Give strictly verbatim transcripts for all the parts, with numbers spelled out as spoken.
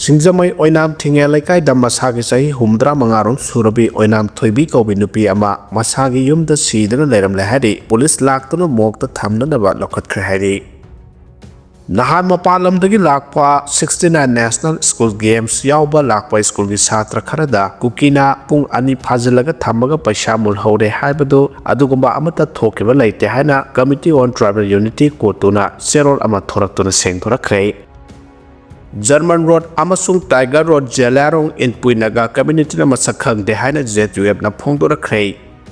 ꯁꯤꯡꯖꯃꯩ ꯑꯣꯏꯅꯥꯝ ꯊꯤꯡꯉꯦ ꯂꯩꯀꯥꯏꯗ ꯃꯁꯥꯒꯤ ꯆꯍꯤ ꯍꯨꯝꯐꯨꯇꯔꯥ ꯃꯉꯥꯔꯣꯝ ꯁꯨꯔꯕꯤ ꯑꯣꯏꯅꯥꯝ ꯊꯣꯏꯕꯤ ꯀꯧꯕꯤ ꯅꯨꯄꯤ ꯑꯃ ꯃꯁꯥꯒꯤ ꯌꯨꯝꯗ ꯁꯤꯗꯨꯅ ꯂꯩꯔꯝꯂꯦ ꯍꯥꯏꯔꯤ꯫ ꯄꯨꯂꯤꯁ ꯂꯥꯛꯇꯨꯅ ꯃꯣꯔꯒꯇ ꯊꯝꯅꯅꯕ ꯂꯧꯈꯠꯈ꯭ꯔꯦ ꯍꯥꯏꯔꯤ꯫ ꯅꯍꯥꯟ ꯃꯄꯥꯟ ꯂꯝꯗꯒꯤ ꯂꯥꯛꯄ sixty nine National School Games ꯌꯥꯎꯕ ꯂꯥꯛꯄ ꯁ꯭ꯀꯨꯜꯒꯤ ꯁꯥꯇ꯭ꯔ ꯈꯔꯗ ꯀꯨꯀꯤꯅ ꯄꯨꯡ ꯑꯅꯤ ꯐꯥꯖꯤꯜꯂꯒ ꯊꯝꯃꯒ ꯄꯩꯁꯥ ꯃꯨꯜꯍꯧꯔꯦ ꯍꯥꯏꯕꯗꯨ ꯑꯗꯨꯒꯨꯝꯕ ꯑꯃꯠꯇ ꯊꯣꯛꯈꯤꯕ ꯂꯩꯇꯦ ꯍꯥꯏꯅ Committee on Tribal Unity ꯀꯣꯇꯨꯅ ꯆꯦꯔꯣꯜ ꯑꯃ ꯊꯣꯔꯛꯇꯨꯅ ꯁꯦꯡꯗꯣꯔꯛꯈ꯭ꯔꯦ꯫ German Road ꯑꯃꯁꯨꯡ Tiger Road ꯖꯦꯂꯥꯔꯣꯡ ꯏꯟꯄꯨꯏ ꯅꯥꯒꯥ ꯀꯝꯃ꯭ꯌꯨꯅꯤꯇꯤꯅ ꯃꯁꯛ ꯈꯪꯗꯦ ꯍꯥꯏꯅ ZUFꯅ ꯐꯣꯡꯗꯣꯔꯛꯈ꯭ꯔꯦ꯫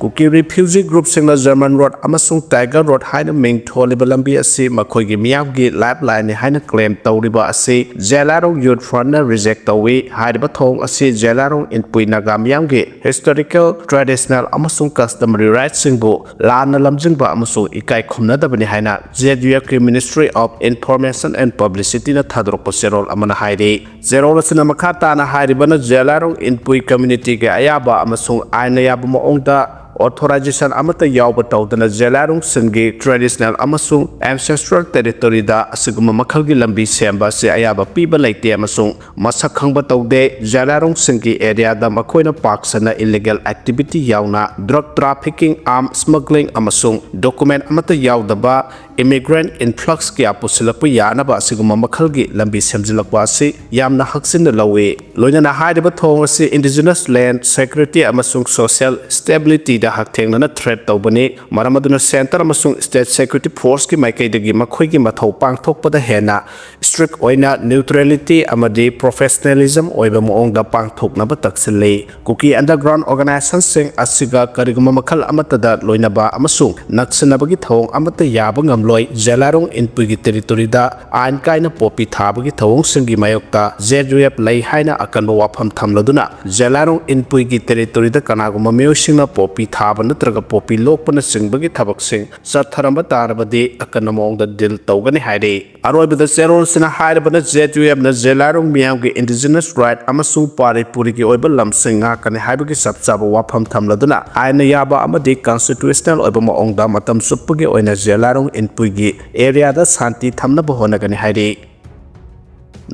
ꯀꯨꯀꯤ ꯔꯤꯐ꯭ꯌꯨꯖꯤ ꯒ꯭ꯔꯨꯞꯁꯤꯡꯅ German Road ꯑꯃꯁꯨꯡ Tiger Road ꯍꯥꯏꯅ ꯃꯤꯡ ꯊꯣꯜꯂꯤꯕ ꯂꯝꯕꯤ ꯑꯁꯤ ꯃꯈꯣꯏꯒꯤ ꯃꯤꯌꯥꯝꯒꯤ ꯂꯥꯏꯐ ꯂꯥꯏꯟꯅꯤ ꯍꯥꯏꯅ ꯀ꯭ꯂꯦꯝ ꯇꯧꯔꯤꯕ ꯑꯁꯤ ꯖꯦꯂꯥꯔꯣꯡ ꯌꯨꯠ ꯐ꯭ꯔꯟꯠꯅ ꯔꯤꯖꯦꯛ ꯇꯧꯏ꯫ ꯍꯥꯏꯔꯤꯕ ꯊꯧꯑꯣꯡ ꯑꯁꯤ ꯖꯦꯂꯥꯔꯣꯡ ꯏꯟꯄꯨꯏ ꯅꯥꯒꯥ ꯃꯤꯌꯥꯝꯒꯤ ꯍꯤꯁꯇꯣꯔꯤꯀꯦꯜ ꯇ꯭ꯔꯦꯗꯤꯁꯅꯦꯜ ꯑꯃꯁꯨꯡ ꯀꯁꯇꯃꯔꯤ ꯔꯥꯏꯠꯁꯤꯡꯕꯨ ꯂꯥꯟꯅ ꯂꯝꯖꯤꯡꯕ ꯑꯃꯁꯨꯡ ꯏꯀꯥꯏ ꯈꯨꯝꯅꯗꯕꯅꯤ ꯍꯥꯏꯅ ZUFꯀꯤ Ministry of Information and Publicityꯅ ꯊꯥꯗꯣꯔꯛꯄ ꯆꯦꯔꯣꯜ ꯑꯃꯅ ꯍꯥꯏꯔꯤ꯫ ꯆꯦꯔꯣꯜ ꯑꯁꯤꯅ ꯃꯈꯥ ꯇꯥꯅ ꯍꯥꯏꯔꯤꯕꯅ ꯖꯦꯂꯥꯔꯣꯡ ꯏꯟꯄꯨꯏ ꯀꯝꯃ꯭ꯌꯨꯅꯤꯇꯤꯒꯤ ꯑꯌꯥꯕ ꯑꯃꯁꯨꯡ ꯑꯥꯏꯟꯅ ꯌꯥꯕ ꯃꯑꯣꯡꯗ ꯑꯣꯊꯣꯔꯥꯏꯖꯦꯁꯟ ꯑꯃꯠꯇ ꯌꯥꯎꯕ ꯇꯧꯗꯅ ꯖꯦꯂꯥꯔꯣꯡꯁꯤꯡꯒꯤ ꯇ꯭ꯔꯦꯗꯤꯁꯅꯦꯜ ꯑꯃꯁꯨꯡ ꯑꯦꯟꯁꯦꯁꯇ꯭ꯔꯦꯜ ꯇꯦꯔꯤꯇꯣꯔꯤꯗ ꯑꯁꯤꯒꯨꯝꯕ ꯃꯈꯜꯒꯤ ꯂꯝꯕꯤ ꯁꯦꯝꯕ ꯑꯁꯤ ꯑꯌꯥꯕ ꯄꯤꯕ ꯂꯩꯇꯦ ꯑꯃꯁꯨꯡ ꯃꯁꯛ ꯈꯪꯕ ꯇꯧꯗꯦ꯫ ꯖꯦꯂꯥꯔꯣꯡꯁꯤꯡꯒꯤ ꯑꯦꯔꯤꯌꯥꯗ ꯃꯈꯣꯏꯅ ꯄꯥꯛ ꯁꯟꯅ ꯏꯂꯤꯒꯦꯜ ꯑꯦꯛꯇꯤꯚꯤꯇꯤ ꯌꯥꯎꯅ ꯗ꯭ꯔꯒ ꯇ꯭ꯔꯥꯐꯤꯀꯤꯡ, ꯑꯥꯔꯝ ꯁ꯭ꯃꯒ꯭ꯂꯤꯡ ꯑꯃꯁꯨꯡ ꯗꯣꯀꯨꯃꯦꯟꯠ ꯑꯃꯠꯇ ꯌꯥꯎꯗꯕ ꯏꯃꯤꯒ꯭ꯔꯦꯟꯠ ꯏꯟꯐ꯭ꯂꯛꯁ ꯀꯌꯥ ꯄꯨꯁꯤꯜꯂꯛꯄ ꯌꯥꯅꯕ ꯑꯁꯤꯒꯨꯝꯕ ꯃꯈꯜꯒꯤ ꯂꯝꯕꯤ ꯁꯦꯝꯖꯤꯜꯂꯛꯄ ꯑꯁꯤ ꯌꯥꯝꯅ ꯍꯛꯆꯤꯟꯅ ꯂꯧꯏ꯫ ꯂꯣꯏꯅꯅ ꯍꯥꯏꯔꯤꯕ ꯊꯧꯑꯣꯡ ꯑꯁꯤ ꯏꯟꯗꯤꯖꯤꯅꯁ ꯂꯦꯟꯗ ꯁꯦꯀ꯭ꯌꯨꯔꯤꯇꯤ ꯑꯃꯁꯨꯡ ꯁꯣꯁꯤꯌꯦꯜ ꯁ꯭ꯇꯦꯕꯤꯂꯤꯇꯤꯗ ꯍꯛꯊꯦꯡꯅꯅ ꯊ꯭ꯔꯦꯠ ꯇꯧꯕꯅꯤ꯫ ꯃꯔꯝ ꯑꯗꯨꯅ ꯁꯦꯟꯇꯔ ꯑꯃꯁꯨꯡ ꯁ꯭ꯇꯦꯠ ꯁꯦꯀ꯭ꯌꯨꯔꯤꯇꯤ ꯐꯣꯔꯁꯀꯤ ꯃꯥꯏꯀꯩꯗꯒꯤ ꯃꯈꯣꯏꯒꯤ ꯃꯊꯧ ꯄꯥꯡꯊꯣꯛꯄꯗ ꯍꯦꯟꯅ ꯁ꯭ꯇ꯭ꯔꯤꯛ ꯑꯣꯏꯅ, ꯅ꯭ꯌꯨꯇ꯭ꯔꯦꯂꯤꯇꯤ ꯑꯃꯗꯤ ꯄ꯭ꯔꯣꯐꯦꯁꯅꯦꯂꯤꯖꯝ ꯑꯣꯏꯕ ꯃꯑꯣꯡꯗ ꯄꯥꯡꯊꯣꯛꯅꯕ ꯇꯛꯁꯤꯜꯂꯤ꯫ ꯀꯨꯀꯤ ꯑꯟꯗꯔꯒ꯭ꯔꯥꯎꯟꯗ ꯑꯣꯔꯒꯅꯥꯏꯖꯦꯁꯟꯁꯤꯡ ꯑꯁꯤꯒ ꯀꯔꯤꯒꯨꯝꯕ ꯃꯈꯜ ꯑꯃꯠꯇꯗ ꯂꯣꯏꯅꯕ ꯑꯃꯁꯨꯡ ꯅꯛꯁꯤꯟꯅꯕꯒꯤ ꯊꯧꯑꯣꯡ ꯑꯃꯠꯇ ꯌꯥꯕ ꯉꯝꯂꯣꯏ꯫ ꯖꯦꯂꯥꯔꯣꯡ ꯏꯟꯄꯨꯏꯒꯤ ꯇꯦꯔꯤꯇꯣꯔꯤꯗ ꯑꯥꯏꯟ ꯀꯥꯏꯅ ꯄꯣꯄꯤ ꯊꯥꯕꯒꯤ ꯊꯧꯑꯣꯡꯁꯤꯡꯒꯤ ꯃꯥꯌꯣꯛꯇ ZUF ꯂꯩ ꯍꯥꯏꯅ ꯑꯀꯟꯕ ꯋꯥꯐꯝ ꯊꯝꯂꯗꯨꯅ, ꯖꯦꯂꯥꯔꯣꯡ ꯏꯟꯄꯨꯏꯒꯤ ꯇꯦꯔꯤꯇꯣꯔꯤꯗ ꯀꯅꯥꯒꯨꯝꯕ ꯃꯤꯑꯣꯏꯁꯤꯡꯅ ꯄꯣꯄꯤ ꯊꯥꯕ ꯅꯠꯇ꯭ꯔꯒ ꯄꯣꯄꯤ ꯂꯣꯛꯄꯅꯆꯤꯡꯕꯒꯤ ꯊꯕꯛꯁꯤꯡ ꯆꯠꯊꯔꯝꯕ ꯇꯥꯔꯕꯗꯤ ꯑꯀꯟꯕ ꯃꯑꯣꯡꯗ ꯗꯤꯜ ꯇꯧꯒꯅꯤ ꯍꯥꯏꯔꯤ꯫ ꯑꯔꯣꯏꯕꯗ ꯆꯦꯔꯣꯜꯁꯤꯅ ꯍꯥꯏꯔꯕꯅ ZUFꯅ ꯖꯦꯂꯥꯔꯣꯡ ꯃꯤꯌꯥꯝꯒꯤ ꯏꯟꯗꯤꯖꯤꯅꯁ ꯔꯥꯏꯠ ꯑꯃꯁꯨꯡ ꯄꯥꯔꯤ ꯄꯨꯔꯤꯒꯤ ꯑꯣꯏꯕ ꯂꯝꯁꯤꯡ ꯉꯥꯛꯀꯅꯤ ꯍꯥꯏꯕꯒꯤ ꯆꯞ ꯆꯥꯕ ꯋꯥꯐꯝ ꯊꯝꯂꯗꯨꯅ, ꯑꯥꯏꯟꯅ ꯌꯥꯕ ꯑꯃꯗꯤ ꯀꯟꯁꯇꯤꯇ꯭ꯌꯨꯁꯅꯦꯜ ꯑꯣꯏꯕ ꯃꯑꯣꯡꯗ ꯃꯇꯝ ꯆꯨꯞꯄꯒꯤ ꯑꯣꯏꯅ ꯖꯦꯂꯥꯔꯣꯡ ꯏꯟꯄꯨꯏꯒꯤ ꯑꯦꯔꯤꯌꯥꯗ ꯁꯥꯟꯇꯤ ꯊꯝꯅꯕ ꯍꯣꯠꯅꯒꯅꯤ ꯍꯥꯏꯔꯤ꯫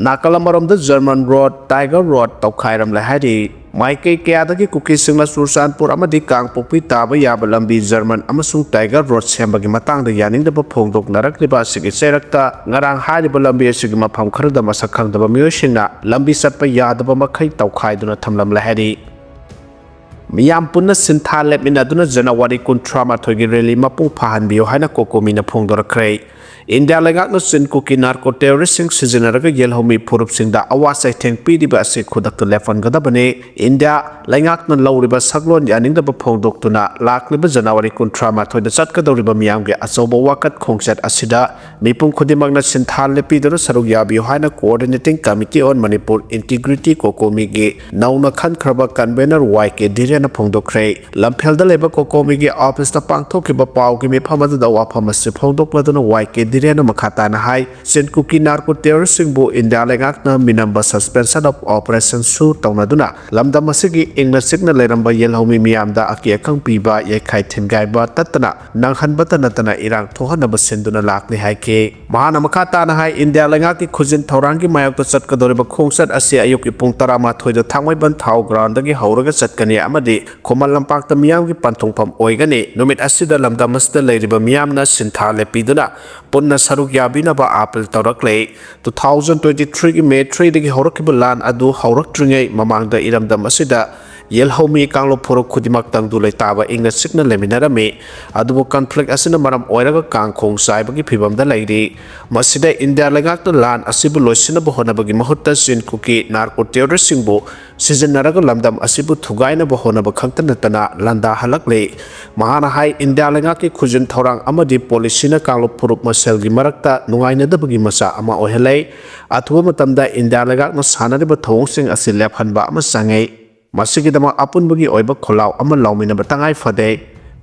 ꯅꯥꯀꯜ ꯑꯃꯔꯣꯝꯗ ꯖꯔꯃꯟ ꯔꯣꯗ, ꯇꯥꯏꯒꯔ ꯔꯣꯗ ꯇꯧꯈꯥꯏꯔꯝꯂꯦ ꯍꯥꯏꯔꯤ꯫ ꯃꯥꯏꯀꯩ ꯀꯌꯥꯗꯒꯤ ꯀꯨꯀꯤꯁꯤꯡꯅ ꯆꯨꯔꯆꯥꯟꯄꯨꯔ ꯑꯃꯗꯤ ꯀꯥꯡꯄꯣꯛꯄꯤ ꯇꯥꯕ ꯌꯥꯕ ꯂꯝꯕꯤ ꯖꯔꯃꯟ ꯑꯃꯁꯨꯡ ꯇꯥꯏꯒꯔ ꯔꯣꯗ ꯁꯦꯝꯕꯒꯤ ꯃꯇꯥꯡꯗ ꯌꯥꯅꯤꯡꯗꯕ ꯐꯣꯡꯗꯣꯛꯅꯔꯛꯂꯤꯕ ꯑꯁꯤꯒꯤ ꯆꯩꯔꯛꯇ ꯉꯔꯥꯡ ꯍꯥꯏꯔꯤꯕ ꯂꯝꯕꯤ ꯑꯁꯤꯒꯤ ꯃꯐꯝ ꯈꯔꯗ ꯃꯁꯛ ꯈꯪꯗꯕ ꯃꯤꯑꯣꯏꯁꯤꯡꯅ ꯂꯝꯕꯤ ꯆꯠꯄ ꯌꯥꯗꯕ ꯃꯈꯩ ꯇꯧꯈꯥꯏꯗꯨꯅ ꯊꯝꯂꯝꯂꯦ ꯍꯥꯏꯔꯤ꯫ ꯃꯤꯌꯥꯝ ꯄꯨꯟꯅ ꯁꯤꯟꯊꯥ ꯂꯦꯞꯃꯤꯟꯅꯗꯨꯅ ꯖꯅꯋꯥꯔꯤ ꯀꯨꯟꯊ꯭ꯔꯥ ꯃꯥꯊꯣꯏꯒꯤ ꯔꯦꯂꯤ ꯃꯄꯨꯡ ꯐꯥꯍꯟꯕꯤꯌꯨ ꯍꯥꯏꯅ ꯀꯣꯀꯣꯃꯤꯅ ꯐꯣꯡꯗꯣꯔꯛꯈ꯭ꯔꯦ꯫ ꯏꯟꯗꯤꯌꯥ ꯂꯩꯉꯥꯛꯅ ꯆꯤꯟ ꯀꯨꯀꯤ ꯅꯥꯔꯀꯣ ꯇꯦꯔꯣꯔꯤꯁꯁꯤꯡ ꯁꯤꯖꯤꯟꯅꯔꯒ ꯌꯦꯜꯍꯧꯃꯤ ꯐꯨꯔꯨꯞꯁꯤꯡꯗ ꯑꯋꯥ ꯆꯩꯊꯦꯡ ꯄꯤꯔꯤꯕ ꯑꯁꯤ ꯈꯨꯗꯛꯇ ꯂꯦꯞꯍꯟꯒꯗꯕꯅꯤ꯫ ꯏꯟꯗꯤꯌꯥ ꯂꯩꯉꯥꯛꯅ ꯂꯧꯔꯤꯕ ꯁꯛꯂꯣꯟ ꯌꯥꯅꯤꯡꯗꯕ ꯐꯣꯡꯗꯣꯛꯇꯨꯅ ꯂꯥꯛꯂꯤꯕ ꯖꯅꯋꯥꯔꯤ ꯀꯨꯟꯊ꯭ꯔꯥ ꯃꯥꯊꯣꯏꯗ ꯆꯠꯀꯗꯧꯔꯤꯕ ꯃꯤꯌꯥꯝꯒꯤ ꯑꯆꯧꯕ ꯋꯥꯀꯠ ꯈꯣꯡꯆꯠ ꯑꯁꯤꯗ ꯃꯤꯄꯨꯝ ꯈꯨꯗꯤꯡꯃꯛꯅ ꯁꯤꯟꯊꯥ ꯂꯦꯞꯄꯤꯗꯨꯅ ꯁꯔꯨꯛ ꯌꯥꯕꯤꯌꯨ ꯍꯥꯏꯅ Coordinating Committee on Manipur Integrity, ꯀꯣꯀꯣꯃꯤꯒꯤ ꯅꯧꯅ ꯈꯟꯈ꯭ꯔꯕ ꯀꯟꯚꯦꯅꯔ ꯋꯥꯏ ꯀꯦ ꯙꯤꯔꯦꯟꯅ ꯐꯣꯡꯗꯣꯛꯈ꯭ꯔꯦ꯫ ꯂꯝꯐꯦꯜꯗ ꯂꯩꯕ ꯀꯣꯀꯣꯃꯤꯒꯤ ꯑꯣꯐꯤꯁꯇ ꯄꯥꯡꯊꯣꯛꯈꯤꯕ ꯄꯥꯎꯒꯤ ꯃꯤꯐꯝ ꯑꯗꯨꯗ ꯋꯥꯐꯝ ꯑꯁꯤ ꯐꯣꯡꯗꯣꯛꯂꯗꯨꯅ ꯋꯥꯏ ꯀꯦ ꯙꯤꯔꯦꯟꯅ ꯃꯈꯥ ꯇꯥꯅ ꯍꯥꯏ, ꯆꯤꯟ ꯀꯨꯀꯤ ꯅꯥꯔꯀꯣ ꯇꯦꯔꯣꯔꯤꯁꯁꯤꯡꯕꯨ ꯏꯟꯗꯤꯌꯥ ꯂꯩꯉꯥꯛꯅ ꯃꯤꯅꯝꯕ Suspension of Operation ꯁꯨ ꯇꯧꯅꯗꯨꯅ ꯂꯝꯗꯝ ꯑꯁꯤꯒꯤ ꯏꯪꯅ ꯆꯤꯛꯅ ꯂꯩꯔꯝꯕ ꯌꯦꯜꯍꯧꯃꯤ ꯃꯤꯌꯥꯝꯗ ꯑꯀꯤ ꯑꯈꯪ ꯄꯤꯕ, ꯌꯩꯈꯥꯏ ꯊꯤꯟꯒꯥꯏꯕ ꯇꯠꯇꯅ ꯅꯪꯍꯟꯕꯇ ꯅꯠꯇꯅ ꯏꯔꯥꯡ ꯊꯣꯛꯍꯟꯅꯕ ꯁꯤꯟꯗꯨꯅ ꯂꯥꯛꯂꯤ ꯍꯥꯏꯈꯤ꯫ ꯃꯍꯥꯛꯅ ꯃꯈꯥ ꯇꯥꯅ ꯍꯥꯏ, ꯏꯟꯗꯤꯌꯥ ꯂꯩꯉꯥꯛꯀꯤ ꯈꯨꯖꯤꯟ ꯊꯧꯔꯥꯡꯒꯤ ꯃꯥꯌꯣꯛꯇ ꯆꯠꯀꯗꯧꯔꯤꯕ ꯈꯣꯡꯆꯠ ꯑꯁꯤ ꯑꯌꯨꯛꯀꯤ ꯄꯨꯡ ꯇꯔꯥꯃꯥꯊꯣꯏꯗ ꯊꯥꯡꯃꯩꯕꯟ ꯊꯥꯎ ꯒ꯭ꯔꯥꯎꯟꯗꯒꯤ ꯍꯧꯔꯒ ꯆꯠꯀꯅꯤ ꯑꯃꯗꯤ ꯈꯨꯃꯟ ꯂꯝꯄꯥꯛꯇ ꯃꯤꯌꯥꯝꯒꯤ ꯄꯟꯊꯨꯡꯐꯝ ꯑꯣꯏꯒꯅꯤ꯫ ꯅꯨꯃꯤꯠ ꯑꯁꯤꯗ ꯂꯝꯗꯝ ꯑꯁꯤꯗ ꯂꯩꯔꯤꯕ ꯃꯤꯌꯥꯝꯅ ꯁꯤꯟꯊꯥ ꯂꯦꯞꯄꯤꯗꯨꯅ ꯄꯨꯟꯅ ꯁꯔꯨꯛ ꯌꯥꯕꯤꯅꯕ appeal ꯇꯧꯔꯛꯂꯦ꯫ Two thousand twenty three ꯒꯤ May three ꯗꯒꯤ ꯍꯧꯔꯛꯈꯤꯕ ꯂꯥꯟ ꯑꯗꯨ ꯍꯧꯔꯛꯇ꯭ꯔꯤꯉꯩ ꯃꯃꯥꯡꯗ ꯏꯔꯝꯗꯝ ꯑꯁꯤꯗ ꯌꯦꯜꯍꯧꯃꯤ ꯀꯥꯡꯂꯨꯞ ꯐꯨꯔꯨꯞ ꯈꯨꯗꯤꯡꯃꯛ ꯇꯪꯗꯨ ꯂꯩꯇꯥꯕ ꯏꯪꯅ ꯆꯤꯛꯅ ꯂꯩꯃꯤꯟꯅꯔꯝꯃꯤ꯫ ꯑꯗꯨꯕꯨ ꯀꯟꯐ꯭ꯂꯤꯛ ꯑꯁꯤꯅ ꯃꯔꯝ ꯑꯣꯏꯔꯒ ꯀꯥꯡꯈꯣꯡ ꯆꯥꯏꯕꯒꯤ ꯐꯤꯚꯝꯗ ꯂꯩꯔꯤ꯫ ꯃꯁꯤꯗ ꯏꯟꯗꯤꯌꯥ ꯂꯩꯉꯥꯛꯅ ꯂꯥꯟ ꯑꯁꯤꯕꯨ ꯂꯣꯏꯁꯤꯟꯅꯕ ꯍꯣꯠꯅꯕꯒꯤ ꯃꯍꯨꯠꯇ ꯆꯤꯟ ꯀꯨꯀꯤ ꯅꯥꯔꯀꯣ ꯇꯦꯔꯣꯔꯤꯁꯁꯤꯡꯕꯨ ꯁꯤꯖꯤꯟꯅꯔꯒ ꯂꯝꯗꯝ ꯑꯁꯤꯕꯨ ꯊꯨꯒꯥꯏꯅꯕ ꯍꯣꯠꯅꯕ ꯈꯛꯇ ꯅꯠꯇꯅ ꯂꯥꯟꯗꯥꯍꯜꯂꯛꯂꯤ꯫ ꯃꯍꯥꯛꯅ ꯍꯥꯏ, ꯏꯟꯗꯤꯌꯥ ꯂꯩꯉꯥꯛꯀꯤ ꯈꯨꯖꯤꯟ ꯊꯧꯔꯥꯡ ꯑꯃꯗꯤ ꯄꯣꯂꯤꯁꯤꯅ ꯀꯥꯡꯂꯨꯞ ꯐꯨꯔꯨꯞ ꯃꯁꯦꯜꯒꯤ ꯃꯔꯛꯇ ꯅꯨꯡꯉꯥꯏꯅꯗꯕꯒꯤ ꯃꯆꯥꯛ ꯑꯃ ꯑꯣꯏꯍꯜꯂꯦ꯫ ꯑꯊꯨꯕ ꯃꯇꯝꯗ ꯏꯟꯗꯤꯌꯥ ꯂꯩꯉꯥꯛꯅ ꯁꯥꯟꯅꯔꯤꯕ ꯊꯧꯑꯣꯡꯁꯤꯡ ꯑꯁꯤ ꯂꯦꯞꯍꯟꯕ ꯑꯃ ꯆꯪꯉꯤ꯫ ꯃꯁꯤꯒꯤꯗꯃꯛ ꯑꯄꯨꯟꯕꯒꯤ ꯑꯣꯏꯕ ꯈꯣꯜꯂꯥꯎ ꯑꯃ ꯂꯥꯎꯃꯤꯟꯅꯕ ꯇꯉꯥꯏ ꯐꯗꯦ꯫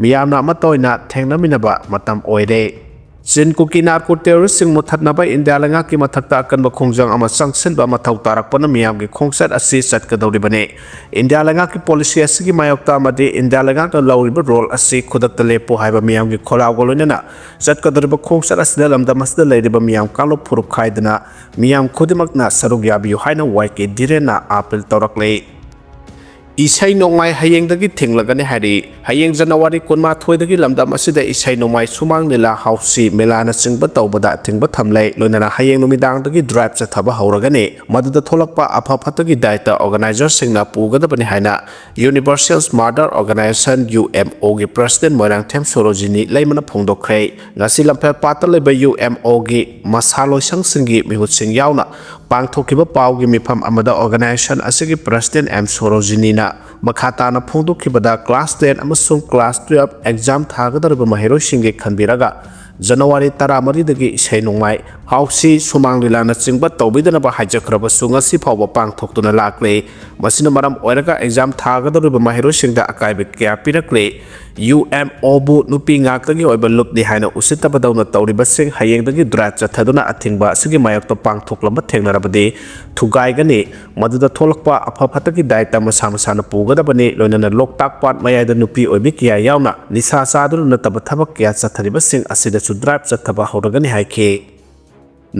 ꯃꯤꯌꯥꯝꯅ ꯑꯃꯠꯇ ꯑꯣꯏꯅ ꯊꯦꯡꯅꯃꯤꯟꯅꯕ ꯃꯇꯝ ꯑꯣꯏꯔꯦ꯫ ꯆꯤꯟ ꯀꯨꯀꯤ ꯅꯥꯔꯀꯣ ꯇꯦꯔꯣꯔꯤꯁꯁꯤꯡ ꯃꯨꯠꯊꯠꯅꯕ ꯏꯟꯗꯤꯌꯥ ꯂꯩꯉꯥꯛꯀꯤ ꯃꯊꯛꯇ ꯑꯀꯟꯕ ꯈꯣꯡꯖꯪ ꯑꯃ ꯆꯪꯁꯤꯟꯕ ꯃꯊꯧ ꯇꯥꯔꯛꯄꯅ ꯃꯤꯌꯥꯝꯒꯤ ꯈꯣꯡꯆꯠ ꯑꯁꯤ ꯆꯠꯀꯗꯧꯔꯤꯕꯅꯤ꯫ ꯏꯟꯗꯤꯌꯥ ꯂꯩꯉꯥꯛꯀꯤ ꯄꯣꯂꯤꯁꯤ ꯑꯁꯤꯒꯤ ꯃꯥꯌꯣꯛꯇ ꯑꯃꯗꯤ ꯏꯟꯗꯤꯌꯥ ꯂꯩꯉꯥꯛꯅ ꯂꯧꯔꯤꯕ ꯔꯣꯜ ꯑꯁꯤ ꯈꯨꯗꯛꯇ ꯂꯦꯞꯄꯨ ꯍꯥꯏꯕ ꯃꯤꯌꯥꯝꯒꯤ ꯈꯣꯜꯂꯥꯎꯒ ꯂꯣꯏꯅꯅ ꯆꯠꯀꯗꯧꯔꯤꯕ ꯈꯣꯡꯆꯠ ꯑꯁꯤꯗ ꯂꯝꯗꯝ ꯑꯁꯤꯗ ꯂꯩꯔꯤꯕ ꯃꯤꯌꯥꯝ ꯀꯥꯡꯂꯨꯞ ꯐꯨꯔꯨꯞ ꯈꯥꯏꯗꯅ ꯃꯤꯌꯥꯝ ꯈꯨꯗꯤꯡꯃꯛꯅ ꯁꯔꯨꯛ ꯌꯥꯕꯤꯌꯨ ꯍꯥꯏꯅ ꯋꯥꯏ ꯀꯦ ꯙꯤꯔꯦꯟꯅ ꯑꯥꯄꯤꯜ ꯇꯧꯔꯛꯂꯤ꯫ ꯏꯁꯩ ꯅꯣꯡꯃꯥꯏ ꯍꯌꯦꯡꯗꯒꯤ ꯊꯤꯡꯂꯒꯅꯤ ꯍꯥꯏꯔꯤ꯫ ꯍꯌꯦꯡ ꯖꯅꯋꯥꯔꯤ ꯀꯨꯟꯃꯥꯊꯣꯏꯗꯒꯤ ꯂꯝꯗꯝ ꯑꯁꯤꯗ ꯏꯁꯩ ꯅꯣꯡꯃꯥꯏ ꯁꯨꯃꯥꯡ ꯂꯤꯂꯥ, ꯍꯥꯎꯁꯤ, ꯃꯦꯂꯥꯅꯆꯤꯡꯕ ꯇꯧꯕꯗ ꯑꯊꯤꯡꯕ ꯊꯝꯂꯦ꯫ ꯂꯣꯏꯅꯅ ꯍꯌꯦꯡ ꯅꯨꯃꯤꯗꯥꯡꯗꯒꯤ ꯗ꯭ꯔꯥꯏꯚ ꯆꯠꯊꯕ ꯍꯧꯔꯒꯅꯤ꯫ ꯃꯗꯨꯗ ꯊꯣꯛꯂꯛꯄ ꯑꯐ ꯐꯠꯇꯒꯤ ꯗꯥꯏꯇ ꯑꯣꯔꯒꯅꯥꯏꯖꯔꯁꯤꯡꯅ ꯄꯨꯒꯗꯕꯅꯤ ꯍꯥꯏꯅ Universal Mother Organization, U M O, ꯒꯤ ꯄ꯭ꯔꯁꯤꯗꯦꯟ ꯃꯣꯏꯔꯥꯡꯊꯦꯝ ꯁꯣꯔꯣꯖꯤꯅꯤ ꯂꯩꯃꯅ ꯐꯣꯡꯗꯣꯛꯈ꯭ꯔꯦ꯫ ꯉꯁꯤ ꯂꯝꯐꯦꯜ ꯄꯥꯠꯇ ꯂꯩꯕ U M O ꯒꯤ ꯃꯁꯥ ꯂꯣꯏꯁꯪꯁꯤꯡꯒꯤ ꯃꯤꯍꯨꯠꯁꯤꯡ ꯌꯥꯎꯅ ꯄꯥꯡꯊꯣꯛꯈꯤꯕ ꯄꯥꯎꯒꯤ ꯃꯤꯐꯝ ꯑꯃꯗ ꯑꯣꯔꯒꯅꯥꯏꯖꯦꯁꯟ ꯑꯁꯤꯒꯤ ꯄ꯭ꯔꯁꯤꯗꯦꯟ ꯑꯦꯝ ꯁꯣꯔꯣꯖꯤꯅꯤꯅ ꯃꯈꯥ ꯇꯥꯅ ꯐꯣꯡꯗꯣꯛꯈꯤꯕꯗ, ꯀ꯭ꯂꯥꯁ ꯇꯦꯟ ꯑꯃꯁꯨꯡ ꯀ꯭ꯂꯥꯁ ꯇꯨꯌꯦꯜꯐ ꯑꯦꯛꯖꯥꯝ ꯊꯥꯒꯗꯧꯔꯤꯕ ꯃꯍꯩꯔꯣꯏꯁꯤꯡꯒꯤ ꯈꯟꯕꯤꯔꯒ ꯖꯅꯋꯥꯔꯤ ꯇꯔꯥꯃꯔꯤꯗꯒꯤ ꯏꯁꯩ ꯅꯣꯡꯃꯥꯏ, ꯍꯥꯎꯁꯤ, ꯁꯨꯃꯥꯡ ꯂꯤꯂꯥꯅꯆꯤꯡꯕ ꯇꯧꯕꯤꯗꯅꯕ ꯍꯥꯏꯖꯈ꯭ꯔꯕꯁꯨ ꯉꯁꯤ ꯐꯥꯎꯕ ꯄꯥꯡꯊꯣꯛꯇꯨꯅ ꯂꯥꯛꯂꯦ꯫ ꯃꯁꯤꯅ ꯃꯔꯝ ꯑꯣꯏꯔꯒ ꯑꯦꯛꯖꯥꯝ ꯊꯥꯒꯗꯧꯔꯤꯕ ꯃꯍꯩꯔꯣꯏꯁꯤꯡꯗ ꯑꯀꯥꯏꯕ ꯀꯌꯥ ꯄꯤꯔꯛꯂꯦ꯫ U M O ꯕꯨ ꯅꯨꯄꯤ ꯉꯥꯛꯇꯒꯤ ꯑꯣꯏꯕ ꯂꯨꯞꯅꯤ ꯍꯥꯏꯅ ꯎꯁꯤꯠꯇꯕꯗꯧꯅ ꯇꯧꯔꯤꯕꯁꯤꯡ ꯍꯌꯦꯡꯗꯒꯤ ꯗ꯭ꯔꯥꯏꯚ ꯆꯠꯊꯗꯨꯅ ꯑꯊꯤꯡꯕ ꯑꯁꯤꯒꯤ ꯃꯥꯌꯣꯛꯇ ꯄꯥꯡꯊꯣꯛꯂꯝꯕ ꯊꯦꯡꯅꯔꯕꯗꯤ ꯊꯨꯒꯥꯏꯒꯅꯤ꯫ ꯃꯗꯨꯗ ꯊꯣꯛꯂꯛꯄ ꯑꯐ ꯐꯠꯇꯒꯤ ꯗꯥꯏꯇ ꯃꯁꯥ ꯃꯁꯥꯅ ꯄꯨꯒꯗꯕꯅꯤ꯫ ꯂꯣꯏꯅꯅ ꯂꯣꯛꯇꯥꯛ ꯄꯥꯠ ꯃꯌꯥꯏꯗ ꯅꯨꯄꯤ ꯑꯣꯏꯕꯤ ꯀꯌꯥ ꯌꯥꯎꯅ ꯅꯤꯁꯥ ꯆꯥꯗꯨꯅ ꯅꯠꯇꯕ ꯊꯕꯛ ꯀꯌꯥ ꯆꯠꯊꯔꯤꯕꯁꯤꯡ ꯑꯁꯤꯗꯁꯨ ꯗ꯭ꯔꯥꯏꯚ ꯆꯠꯊꯕ ꯍꯧꯔꯒꯅꯤ ꯍꯥꯏꯈꯤ꯫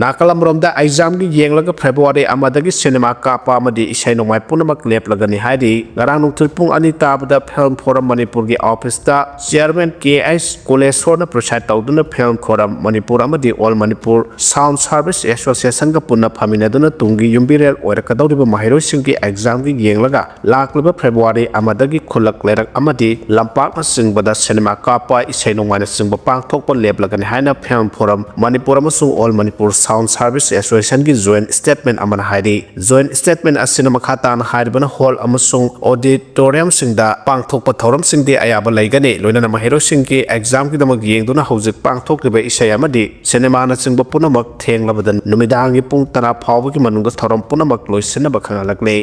ꯅꯥꯀꯜ ꯑꯃꯔꯣꯝꯗ ꯑꯦꯛꯖꯥꯝꯒꯤ ꯌꯦꯡꯂꯒ ꯐꯦꯕ꯭ꯔꯨꯋꯥꯔꯤ ꯑꯃꯗꯒꯤ ꯁꯤꯅꯦꯃꯥ ꯀꯥꯞꯄ ꯑꯃꯗꯤ ꯏꯁꯩ ꯅꯣꯡꯃꯥꯏ ꯄꯨꯝꯅꯃꯛ ꯂꯦꯞꯂꯒꯅꯤ ꯍꯥꯏꯔꯤ꯫ ꯉꯔꯥꯡ ꯅꯨꯡꯊꯤꯜ ꯄꯨꯡ ꯑꯅꯤ ꯇꯥꯕꯗ ꯐꯤꯜꯝ ꯐꯣꯔꯝ ꯃꯅꯤꯄꯨꯔꯒꯤ ꯑꯣꯐꯤꯁꯇ ꯆꯤꯌꯔꯃꯦꯟ ꯀꯦ ꯑꯩꯆ ꯀꯨꯂꯦꯁꯣꯔꯅ ꯄ꯭ꯔꯤꯁꯥꯏꯗ ꯇꯧꯗꯨꯅ ꯐꯤꯜꯝ ꯐꯣꯔꯝ ꯃꯅꯤꯄꯨꯔ ꯑꯃꯗꯤ ꯑꯣꯜ ꯃꯅꯤꯄꯨꯔ ꯁꯥꯎꯟ ꯁꯥꯔꯚꯤꯁ ꯑꯦꯁꯣꯁꯤꯌꯦꯁꯟꯒ ꯄꯨꯟꯅ ꯐꯝꯃꯤꯟꯅꯗꯨꯅ ꯇꯨꯡꯒꯤ ꯌꯨꯝꯕꯤꯔꯦꯜ ꯑꯣꯏꯔꯛꯀꯗꯧꯔꯤꯕ ꯃꯍꯩꯔꯣꯏꯁꯤꯡꯒꯤ ꯑꯦꯛꯖꯥꯝꯒꯤ ꯌꯦꯡꯂꯒ ꯂꯥꯛꯂꯤꯕ ꯐꯦꯕ꯭ꯔꯨꯋꯥꯔꯤ ꯑꯃꯗꯒꯤ ꯈꯨꯜꯂꯛ ꯂꯩꯔꯛ ꯑꯃꯗꯤ ꯂꯝꯄꯥꯛꯅꯆꯤꯡꯕꯗ ꯁꯤꯅꯦꯃꯥ ꯀꯥꯞꯄ, ꯏꯁꯩ ꯅꯣꯡꯃꯥꯏꯅꯆꯤꯡꯕ ꯄꯥꯡꯊꯣꯛꯄ ꯂꯦꯞꯂꯒꯅꯤ ꯍꯥꯏꯅ ꯐꯤꯜꯝ ꯐꯣꯔꯝ ꯃꯅꯤꯄꯨꯔ ꯑꯃꯁꯨꯡ ꯑꯣꯜ ꯃꯅꯤꯄꯨꯔ ꯁꯥꯎꯟ ꯁꯥꯔꯚꯤꯁ ꯑꯦꯁꯣꯁꯤꯌꯦꯁꯟꯒꯤ ꯖꯣꯏꯟ ꯁ꯭ꯇꯦꯠꯃꯦꯟ ꯑꯃꯅ ꯍꯥꯏꯔꯤ꯫ ꯖꯣꯏꯟ ꯁ꯭ꯇꯦꯠꯃꯦꯟ ꯑꯁꯤꯅ ꯃꯈꯥ ꯇꯥꯅ ꯍꯥꯏꯔꯤꯕꯅ ꯍꯣꯜ ꯑꯃꯁꯨꯡ ꯑꯣꯗꯤꯇꯣꯔꯤꯌꯝꯁꯤꯡꯗ ꯄꯥꯡꯊꯣꯛꯄ ꯊꯧꯔꯝꯁꯤꯡꯗꯤ ꯑꯌꯥꯕ ꯂꯩꯒꯅꯤ꯫ ꯂꯣꯏꯅꯅ ꯃꯍꯩꯔꯣꯏꯁꯤꯡꯒꯤ ꯑꯦꯛꯖꯥꯝꯒꯤꯗꯃꯛ ꯌꯦꯡꯗꯨꯅ ꯍꯧꯖꯤꯛ ꯄꯥꯡꯊꯣꯛꯂꯤꯕ ꯏꯁꯩ ꯑꯃꯗꯤ ꯁꯤꯅꯦꯃꯥꯅꯆꯤꯡꯕ ꯄꯨꯝꯅꯃꯛ ꯊꯦꯡꯂꯕꯗ ꯅꯨꯃꯤꯗꯥꯡꯒꯤ ꯄꯨꯡ ꯇꯔꯥ ꯐꯥꯎꯕꯒꯤ ꯃꯅꯨꯡꯗ ꯊꯧꯔꯝ ꯄꯨꯝꯅꯃꯛ ꯂꯣꯏꯁꯤꯟꯅꯕ ꯈꯪꯍꯜꯂꯛꯂꯤ꯫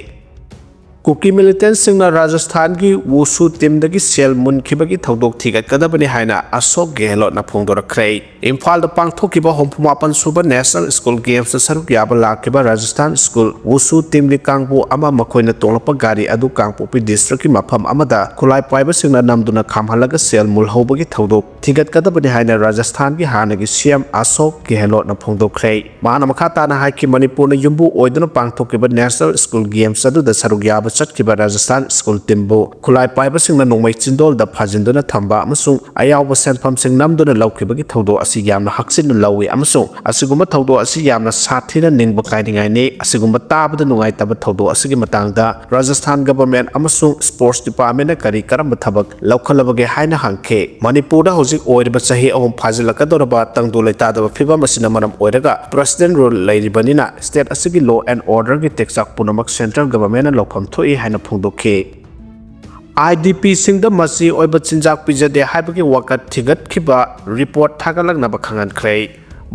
ꯀꯨꯀꯤ ꯃꯤꯂꯤꯇꯦꯟꯁꯤꯡꯅ ꯔꯥꯖꯁꯊꯥꯟꯒꯤ ꯋꯨꯁꯨ ꯇꯤꯝꯗꯒꯤ ꯁꯦꯜ ꯃꯨꯟꯈꯤꯕꯒꯤ ꯊꯧꯗꯣꯛ ꯊꯤꯒꯠꯀꯗꯕꯅꯤ ꯍꯥꯏꯅ ꯑꯁꯣꯛ ꯒꯦꯍꯂꯣꯠꯅ ꯐꯣꯡꯗꯣꯔꯛꯈ꯭ꯔꯦ꯫ ꯏꯝꯐꯥꯜꯗ ꯄꯥꯡꯊꯣꯛꯈꯤꯕ ꯍꯨꯝꯐꯨ ꯃꯥꯄꯟ ꯁꯨꯕ ꯅꯦꯁꯅꯦꯜ ꯁ꯭ꯀꯨꯜ ꯒꯦꯝꯁꯇ ꯁꯔꯨꯛ ꯌꯥꯕ ꯂꯥꯛꯈꯤꯕ ꯔꯥꯖꯁꯊꯥꯟ ꯁ꯭ꯀꯨꯜ ꯋꯨꯁꯨ ꯇꯤꯝꯒꯤ ꯀꯥꯡꯕꯨ ꯑꯃ ꯃꯈꯣꯏꯅ ꯇꯣꯡꯂꯛꯄ ꯒꯥꯔꯤ ꯑꯗꯨ ꯀꯥꯡꯄꯣꯛꯄꯤ ꯗꯤꯁꯇ꯭ꯔꯤꯛꯀꯤ ꯃꯐꯝ ꯑꯃꯗ ꯈꯨꯠꯂꯥꯏ ꯄꯥꯏꯕꯁꯤꯡꯅ ꯅꯝꯗꯨꯅ ꯈꯥꯝꯍꯜꯂꯒ ꯁꯦꯜ ꯃꯨꯜꯍꯧꯕꯒꯤ ꯊꯧꯗꯣꯛ ꯊꯤꯒꯠꯀꯗꯕꯅꯤ ꯍꯥꯏꯅ ꯔꯥꯖꯁꯊꯥꯟꯒꯤ ꯍꯥꯟꯅꯒꯤ ꯁꯤ ꯑꯦꯝ ꯑꯁꯣꯛ ꯒꯦꯍꯂꯣꯠꯅ ꯐꯣꯡꯗꯣꯛꯈ꯭ꯔꯦ꯫ ꯃꯍꯥꯛꯅ ꯃꯈꯥ ꯇꯥꯅ ꯍꯥꯏꯈꯤ, ꯃꯅꯤꯄꯨꯔꯅ ꯌꯨꯝꯕꯨ ꯑꯣꯏꯗꯨꯅ ꯄꯥꯡꯊꯣꯛꯈꯤꯕ ꯅꯦꯁꯅꯦꯜ ꯁ꯭ꯀꯨꯜ ꯒꯦꯝꯁ ꯑꯗꯨꯗ ꯁꯔꯨꯛ ꯌꯥꯕ ꯆꯠꯈꯤꯕ ꯔꯥꯖꯁꯊꯥꯟ ꯁ꯭ꯀꯨꯜ ꯇꯤꯝꯕꯨ ꯈꯨꯠꯂꯥꯏ ꯄꯥꯏꯕꯁꯤꯡꯅ ꯅꯣꯡꯃꯩ ꯆꯤꯟꯗꯣꯜꯗ ꯐꯥꯖꯤꯟꯗꯨꯅ ꯊꯝꯕ ꯑꯃꯁꯨꯡ ꯑꯌꯥꯎꯕ ꯁꯦꯟꯐꯝꯁꯤꯡ ꯅꯝꯗꯨꯅ ꯂꯧꯈꯤꯕꯒꯤ ꯊꯧꯗꯣꯛ ꯑꯁꯤ ꯌꯥꯝꯅ ꯍꯛꯆꯤꯟꯅ ꯂꯧꯏ ꯑꯃꯁꯨꯡ ꯑꯁꯤꯒꯨꯝꯕ ꯊꯧꯗꯣꯛ ꯑꯁꯤ ꯌꯥꯝꯅ ꯁꯥꯊꯤꯅ ꯅꯤꯡꯕ ꯀꯥꯏꯅꯤꯡꯉꯥꯏꯅꯤ꯫ ꯑꯁꯤꯒꯨꯝꯕ ꯇꯥꯕꯗ ꯅꯨꯡꯉꯥꯏꯇꯕ ꯊꯧꯗꯣꯛ ꯑꯁꯤꯒꯤ ꯃꯇꯥꯡꯗ ꯔꯥꯖꯁꯊꯥꯟ ꯒꯚꯔꯟꯃꯦꯟꯠ ꯑꯃꯁꯨꯡ ꯁ꯭ꯄꯣꯔꯠꯁ ꯗꯤꯄꯥꯔꯠꯃꯦꯟꯠꯅ ꯀꯔꯤ ꯀꯔꯝꯕ ꯊꯕꯛ ꯂꯧꯈꯠꯂꯕꯒꯦ ꯍꯥꯏꯅ ꯍꯪꯈꯤ꯫ ꯃꯅꯤꯄꯨꯔꯗ ꯍꯧꯖꯤꯛ ꯑꯣꯏꯔꯤꯕ ꯆꯍꯤ ꯑꯍꯨꯝ ꯐꯥꯖꯤꯜꯂꯛꯀꯗꯧꯔꯕ ꯇꯪꯗꯨ ꯂꯩꯇꯥꯗꯕ ꯐꯤꯕꯝ ꯑꯁꯤꯅ ꯃꯔꯝ ꯑꯣꯏꯔꯒ ꯄ꯭ꯔꯦꯁꯤꯗꯦꯟꯠ ꯔꯨꯜ ꯂꯩꯔꯤꯕꯅꯤꯅ ꯁ꯭ꯇꯦꯠ ꯑꯁꯤꯒꯤ ꯂꯣ ꯑꯦꯟꯗ ꯑꯣꯔꯗꯔꯒꯤ ꯇꯦꯛꯆꯥꯛ ꯄꯨꯝꯅꯃꯛ ꯁꯦꯟꯇ꯭ꯔꯦꯜ ꯒꯚꯔꯟꯃꯦꯟꯠꯅ ꯂꯧꯐꯝ ꯊꯣꯛꯏ ꯍꯥꯏꯅ ꯐꯣꯡꯗꯣꯛꯈꯤ꯫ ꯑꯥꯏ ꯗꯤ ꯄꯤꯁꯤꯡꯗ ꯃꯆꯤ ꯑꯣꯏꯕ ꯆꯤꯟꯖꯥꯛ ꯄꯤꯖꯗꯦ ꯍꯥꯏꯕꯒꯤ ꯋꯥꯀꯠ ꯊꯤꯒꯠꯈꯤꯕ ꯔꯤꯄꯣꯔꯠ ꯊꯥꯒꯠꯂꯛꯅꯕ ꯈꯪꯍꯟꯈ꯭ꯔꯦ꯫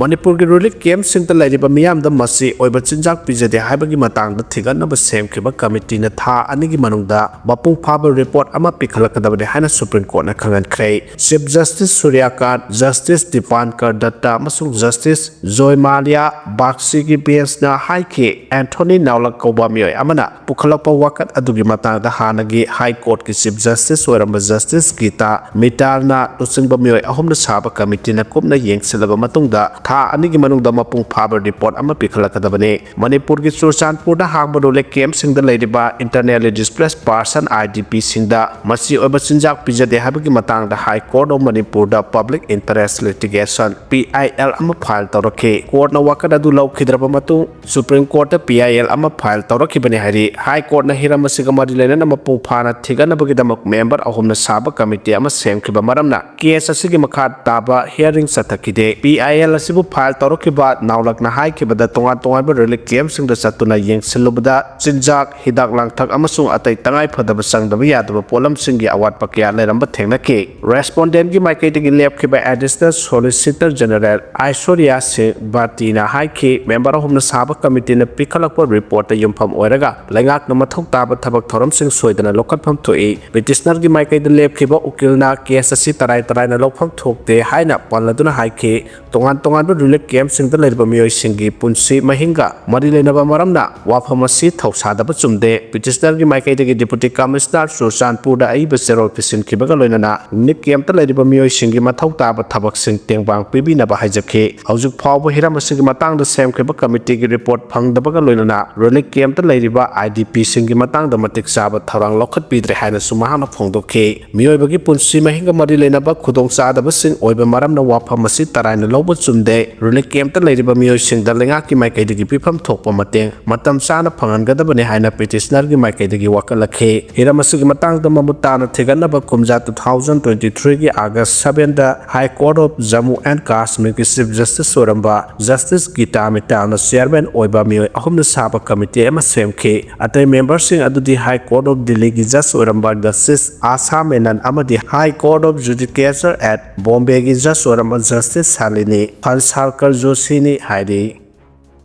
ꯃꯅꯤꯄꯨꯔꯒꯤ ꯔꯤꯂꯤꯐ ꯀꯦꯝꯞꯁꯤꯡꯗ ꯂꯩꯔꯤꯕ ꯃꯤꯌꯥꯝꯗ ꯃꯆꯤ ꯑꯣꯏꯕ ꯆꯤꯟꯖꯥꯛ ꯄꯤꯖꯗꯦ ꯍꯥꯏꯕꯒꯤ ꯃꯇꯥꯡꯗ ꯊꯤꯒꯠꯅꯕ ꯁꯦꯝꯈꯤꯕ ꯀꯃꯤꯇꯤꯅ ꯊꯥ ꯑꯅꯤꯒꯤ ꯃꯅꯨꯡꯗ ꯃꯄꯨꯡ ꯐꯥꯕ ꯔꯤꯄꯣꯔꯠ ꯑꯃ ꯄꯤꯈꯠꯂꯛꯀꯗꯕꯅꯤ ꯍꯥꯏꯅ ꯁꯨꯄ꯭ꯔꯤꯝ ꯀꯣꯔꯠꯅ ꯈꯪꯍꯟꯈ꯭ꯔꯦ꯫ ꯆꯤꯐ ꯖꯁꯇꯤꯁ ꯁꯨꯔ꯭ꯌꯀꯥꯟꯠ, ꯖꯁꯇꯤꯁ ꯗꯤꯄꯥꯟꯀꯔ ꯗꯠꯇ ꯑꯃꯁꯨꯡ ꯖꯁꯇꯤꯁ ꯖꯣꯏꯃꯥꯂꯤꯌꯥ ꯕꯥꯒꯆꯤꯒꯤ ꯕꯦꯟꯁꯅ ꯍꯥꯏꯈꯤ, ꯑꯦꯟꯊꯣꯅꯤ ꯅꯥꯎꯂꯛ ꯀꯧꯕ ꯃꯤꯑꯣꯏ ꯑꯃꯅ ꯄꯨꯈꯠꯂꯛꯄ ꯋꯥꯀꯠ ꯑꯗꯨꯒꯤ ꯃꯇꯥꯡꯗ ꯍꯥꯟꯅꯒꯤ ꯍꯥꯏ ꯀꯣꯔꯠꯀꯤ ꯆꯤꯐ ꯖꯁꯇꯤꯁ ꯑꯣꯏꯔꯝꯕ ꯖꯁꯇꯤꯁ ꯒꯤꯇꯥ ꯃꯤꯇꯥꯜꯅ ꯂꯨꯆꯤꯡꯕ ꯃꯤꯑꯣꯏ ꯑꯍꯨꯝꯅ ꯁꯥꯕ ꯀꯃꯤꯇꯤꯅ ꯀꯨꯞꯅ ꯌꯦꯡꯁꯤꯜꯂꯕ ꯃꯇꯨꯡꯗ ꯊꯥ ꯑꯅꯤꯒꯤ ꯃꯅꯨꯡꯗ ꯃꯄꯨꯡ ꯐꯥꯕ ꯔꯤꯄꯣꯔꯠ ꯑꯃ ꯄꯤꯈꯠꯂꯛꯀꯗꯕꯅꯤ꯫ ꯃꯅꯤꯄꯨꯔꯒꯤ ꯆꯨꯔꯆꯥꯟꯄꯨꯔꯗ ꯍꯥꯡꯕ ꯔꯤꯂꯤꯐ ꯀꯦꯝꯞꯁꯤꯡꯗ ꯂꯩꯔꯤꯕ internally displaced person, I D Pꯁꯤꯡꯗ ꯃꯆꯤ ꯑꯣꯏꯕ ꯆꯤꯟꯖꯥꯛ ꯄꯤꯖꯗꯦ ꯍꯥꯏꯕꯒꯤ ꯃꯇꯥꯡꯗ ꯍꯥꯏ ꯀꯣꯔꯠ ꯑꯣꯐ ꯃꯅꯤꯄꯨꯔꯗ Public Interest Litigation, P I L, ꯑꯃ ꯐꯥꯏꯜ ꯇꯧꯔꯛꯈꯤ꯫ ꯀꯣꯔꯠꯅ ꯋꯥꯀꯠ ꯑꯗꯨ ꯂꯧꯈꯤꯗ꯭ꯔꯕ ꯃꯇꯨꯡ ꯁꯨꯄ꯭ꯔꯤꯝ ꯀꯣꯔꯠꯇ P I L ꯑꯃ ꯐꯥꯏꯜ ꯇꯧꯔꯛꯈꯤꯕꯅꯤ ꯍꯥꯏꯔꯤ꯫ ꯍꯥꯏ ꯀꯣꯔꯠꯅ ꯍꯤꯔꯝ ꯑꯁꯤꯒ ꯃꯔꯤ ꯂꯩꯅꯅ ꯃꯄꯨꯡ ꯐꯥꯅ ꯊꯤꯒꯠꯅꯕꯒꯤꯗꯃꯛ ꯃꯦꯝꯕꯔ ꯑꯍꯨꯝꯅ ꯁꯥꯕ ꯀꯃꯤꯇꯤ ꯑꯃ ꯁꯦꯝꯈꯤꯕ ꯃꯔꯝꯅ ꯀꯦꯁ ꯑꯁꯤꯒꯤ ꯃꯈꯥ ꯇꯥꯕ ꯍꯤꯌꯥꯔꯤꯡ ꯆꯠꯊꯈꯤꯗꯦ꯫ P I L ꯑꯁꯤ ꯐꯥꯏꯜ ꯇꯧꯔꯛꯈꯤꯕ ꯅꯥꯎꯂꯛꯅ ꯍꯥꯏꯈꯤꯕꯗ, ꯇꯣꯉꯥꯟ ꯇꯣꯉꯥꯟꯕ ꯔꯤꯂꯤꯐ ꯀꯦꯝꯞꯁꯤꯡꯗ ꯆꯠꯇꯨꯅ ꯌꯦꯡꯁꯤꯜꯂꯨꯕꯗ ꯆꯤꯟꯖꯥꯛ, ꯍꯤꯗꯥꯛ ꯂꯥꯡꯊꯛ ꯑꯃꯁꯨꯡ ꯑꯇꯩ ꯇꯉꯥꯏ ꯐꯗꯕ ꯆꯪꯗꯕ ꯌꯥꯗꯕ ꯄꯣꯠꯂꯝꯁꯤꯡꯒꯤ ꯑꯋꯥꯠꯄ ꯀꯌꯥ ꯂꯩꯔꯝꯕ ꯊꯦꯡꯅꯈꯤ꯫ ꯔꯦꯁꯄꯣꯟꯗꯦꯟꯒꯤ ꯃꯥꯏꯀꯩꯗꯒꯤ ꯂꯦꯞꯈꯤꯕ ꯑꯦꯗꯤꯁꯅꯦꯜ ꯁꯣꯂꯤꯁꯤꯇꯔ ꯖꯦꯅꯔꯦꯜ ꯑꯥꯏꯁꯣꯔꯤꯌꯥ ꯁꯤꯡ ꯕꯥꯇꯤꯅ ꯍꯥꯏꯈꯤ, ꯃꯦꯝꯕꯔ ꯑꯍꯨꯝꯅ ꯁꯥꯕ ꯀꯃꯤꯇꯤꯅ ꯄꯤꯈꯠꯂꯛꯄ ꯔꯤꯄꯣꯔꯠꯇ ꯌꯨꯝꯐꯝ ꯑꯣꯏꯔꯒ ꯂꯩꯉꯥꯛꯅ ꯃꯊꯧ ꯇꯥꯕ ꯊꯕꯛ ꯊꯧꯔꯝꯁꯤꯡ ꯁꯣꯏꯗꯅ ꯂꯧꯈꯠꯐꯝ ꯊꯣꯛꯏ꯫ ꯄꯤꯇꯤꯁꯅꯔꯒꯤ ꯃꯥꯏꯀꯩꯗ ꯂꯦꯞꯈꯤꯕ ꯎꯀꯤꯜꯅ ꯀꯦꯁ ꯑꯁꯤ ꯇꯔꯥꯏ ꯇꯔꯥꯏꯅ ꯂꯧꯐꯝ ꯊꯣꯛꯇꯦ ꯍꯥꯏꯅ ꯄꯜꯂꯗꯨꯅ ꯍꯥꯏꯈꯤ, ꯇꯣꯉꯥꯟ ꯇꯣꯉꯥꯟꯕ ꯔꯤꯂꯤꯐ ꯀꯦꯝꯞꯁꯤꯡꯗ ꯂꯩꯔꯤꯕ ꯃꯤꯑꯣꯏꯁꯤꯡꯒꯤ ꯄꯨꯟꯁꯤ ꯃꯍꯤꯡꯒ ꯃꯔꯤ ꯂꯩꯅꯕ ꯃꯔꯝꯅ ꯋꯥꯐꯝ ꯑꯁꯤ ꯊꯧꯁꯥꯗꯕ ꯆꯨꯝꯗꯦ꯫ ꯄꯤꯇꯤꯁꯅꯔꯒꯤ ꯃꯥꯏꯀꯩꯗꯒꯤ ꯗꯤꯄꯨꯇꯤ ꯀꯃꯤꯁꯅꯔ ꯆꯨꯔꯆꯥꯟꯄꯨꯔꯗ ꯑꯏꯕ ꯆꯦꯔꯣꯜ ꯄꯤꯁꯤꯟꯈꯤꯕꯒ ꯂꯣꯏꯅꯅ ꯔꯤꯂꯤꯐ ꯀꯦꯝꯞꯇ ꯂꯩꯔꯤꯕ ꯃꯤꯑꯣꯏꯁꯤꯡꯒꯤ ꯃꯊꯧ ꯇꯥꯕ ꯊꯕꯛꯁꯤꯡ ꯇꯦꯡꯕꯥꯡ ꯄꯤꯕꯤꯅꯕ ꯍꯥꯏꯖꯈꯤ꯫ ꯍꯧꯖꯤꯛ ꯐꯥꯎꯕ ꯍꯤꯔꯝ ꯑꯁꯤꯒꯤ ꯃꯇꯥꯡꯗ ꯁꯦꯝꯈꯤꯕ ꯀꯃꯤꯇꯤꯒꯤ ꯔꯤꯄꯣꯔꯠ ꯐꯪꯗꯕꯒ ꯂꯣꯏꯅꯅ ꯔꯤꯂꯤꯐ ꯀꯦꯝꯞꯇ ꯂꯩꯔꯤꯕ ꯑꯥꯏ ꯗꯤ ꯄꯤꯁꯤꯡꯒꯤ ꯃꯇꯥꯡꯗ ꯃꯇꯤꯛ ꯆꯥꯕ ꯊꯧꯔꯥꯡ ꯂꯧꯈꯠꯄꯤꯗ꯭ꯔꯦ ꯍꯥꯏꯅꯁꯨ ꯃꯍꯥꯛꯅ ꯐꯣꯡꯗꯣꯛꯈꯤ꯫ ꯃꯤꯑꯣꯏꯕꯒꯤ ꯄꯨꯟꯁꯤ ꯃꯍꯤꯡꯒ ꯃꯔꯤ ꯂꯩꯅꯕ ꯈꯨꯗꯣꯡꯆꯥꯗꯕꯁꯤꯡ ꯑꯣꯏꯕ ꯃꯔꯝꯅ ꯋꯥꯐꯝ ꯑꯁꯤ ꯇꯔꯥꯏꯅ ꯂꯧꯕ ꯆꯨꯝꯗꯦ꯫ ꯔꯤꯂꯤꯐ ꯀꯦꯝꯞꯇ ꯂꯩꯔꯤꯕ ꯃꯤꯑꯣꯏꯁꯤꯡꯗ ꯂꯩꯉꯥꯛꯀꯤ ꯃꯥꯏꯀꯩꯗꯒꯤ ꯄꯤꯐꯝ ꯊꯣꯛꯄ ꯃꯇꯦꯡ ꯃꯇꯝ ꯆꯥꯅ ꯐꯪꯍꯟꯒꯗꯕꯅꯤ ꯍꯥꯏꯅ ꯄꯤꯇꯤꯁꯅꯔꯒꯤ ꯃꯥꯏꯀꯩꯗꯒꯤ ꯋꯥꯀꯠꯂꯛꯈꯤ꯫ ꯍꯤꯔꯝ ꯑꯁꯤꯒꯤ ꯃꯇꯥꯡꯗ ꯃꯃꯨꯠ ꯇꯥꯅ ꯊꯤꯒꯠꯅꯕ ꯀꯨꯝꯖꯥ two thousand twenty three ꯒꯤ August seven the High Court of Jammu and Kashmir ꯒꯤ Chief Justice ꯑꯣꯏꯔꯝꯕ Justice ꯒꯤꯇꯥ ꯃꯤꯇꯥꯜꯅ chairman ꯑꯣꯏꯕ ꯃꯤꯑꯣꯏ ꯑꯍꯨꯝꯅ ꯁꯥꯕ ꯀꯃꯤꯇꯤ ꯑꯃ ꯁꯦꯝꯈꯤ꯫ ꯑꯇꯩ ꯃꯦꯝꯕꯔꯁꯤꯡ ꯑꯗꯨꯗꯤ High Court of Delhi ꯒꯤ Judge ꯑꯣꯏꯔꯝꯕ Justice ꯑꯥꯁꯥ ꯃꯦꯅꯟ ꯑꯃꯗꯤ High Court of Judicature at Bombay ꯒꯤ Judge ꯑꯣꯏꯔꯝꯕ Justice ꯁꯥꯂꯤꯅꯤ ꯐꯟꯁꯥꯜꯀꯔ ꯖꯣꯁꯤꯅꯤ ꯍꯥꯏꯔꯤ꯫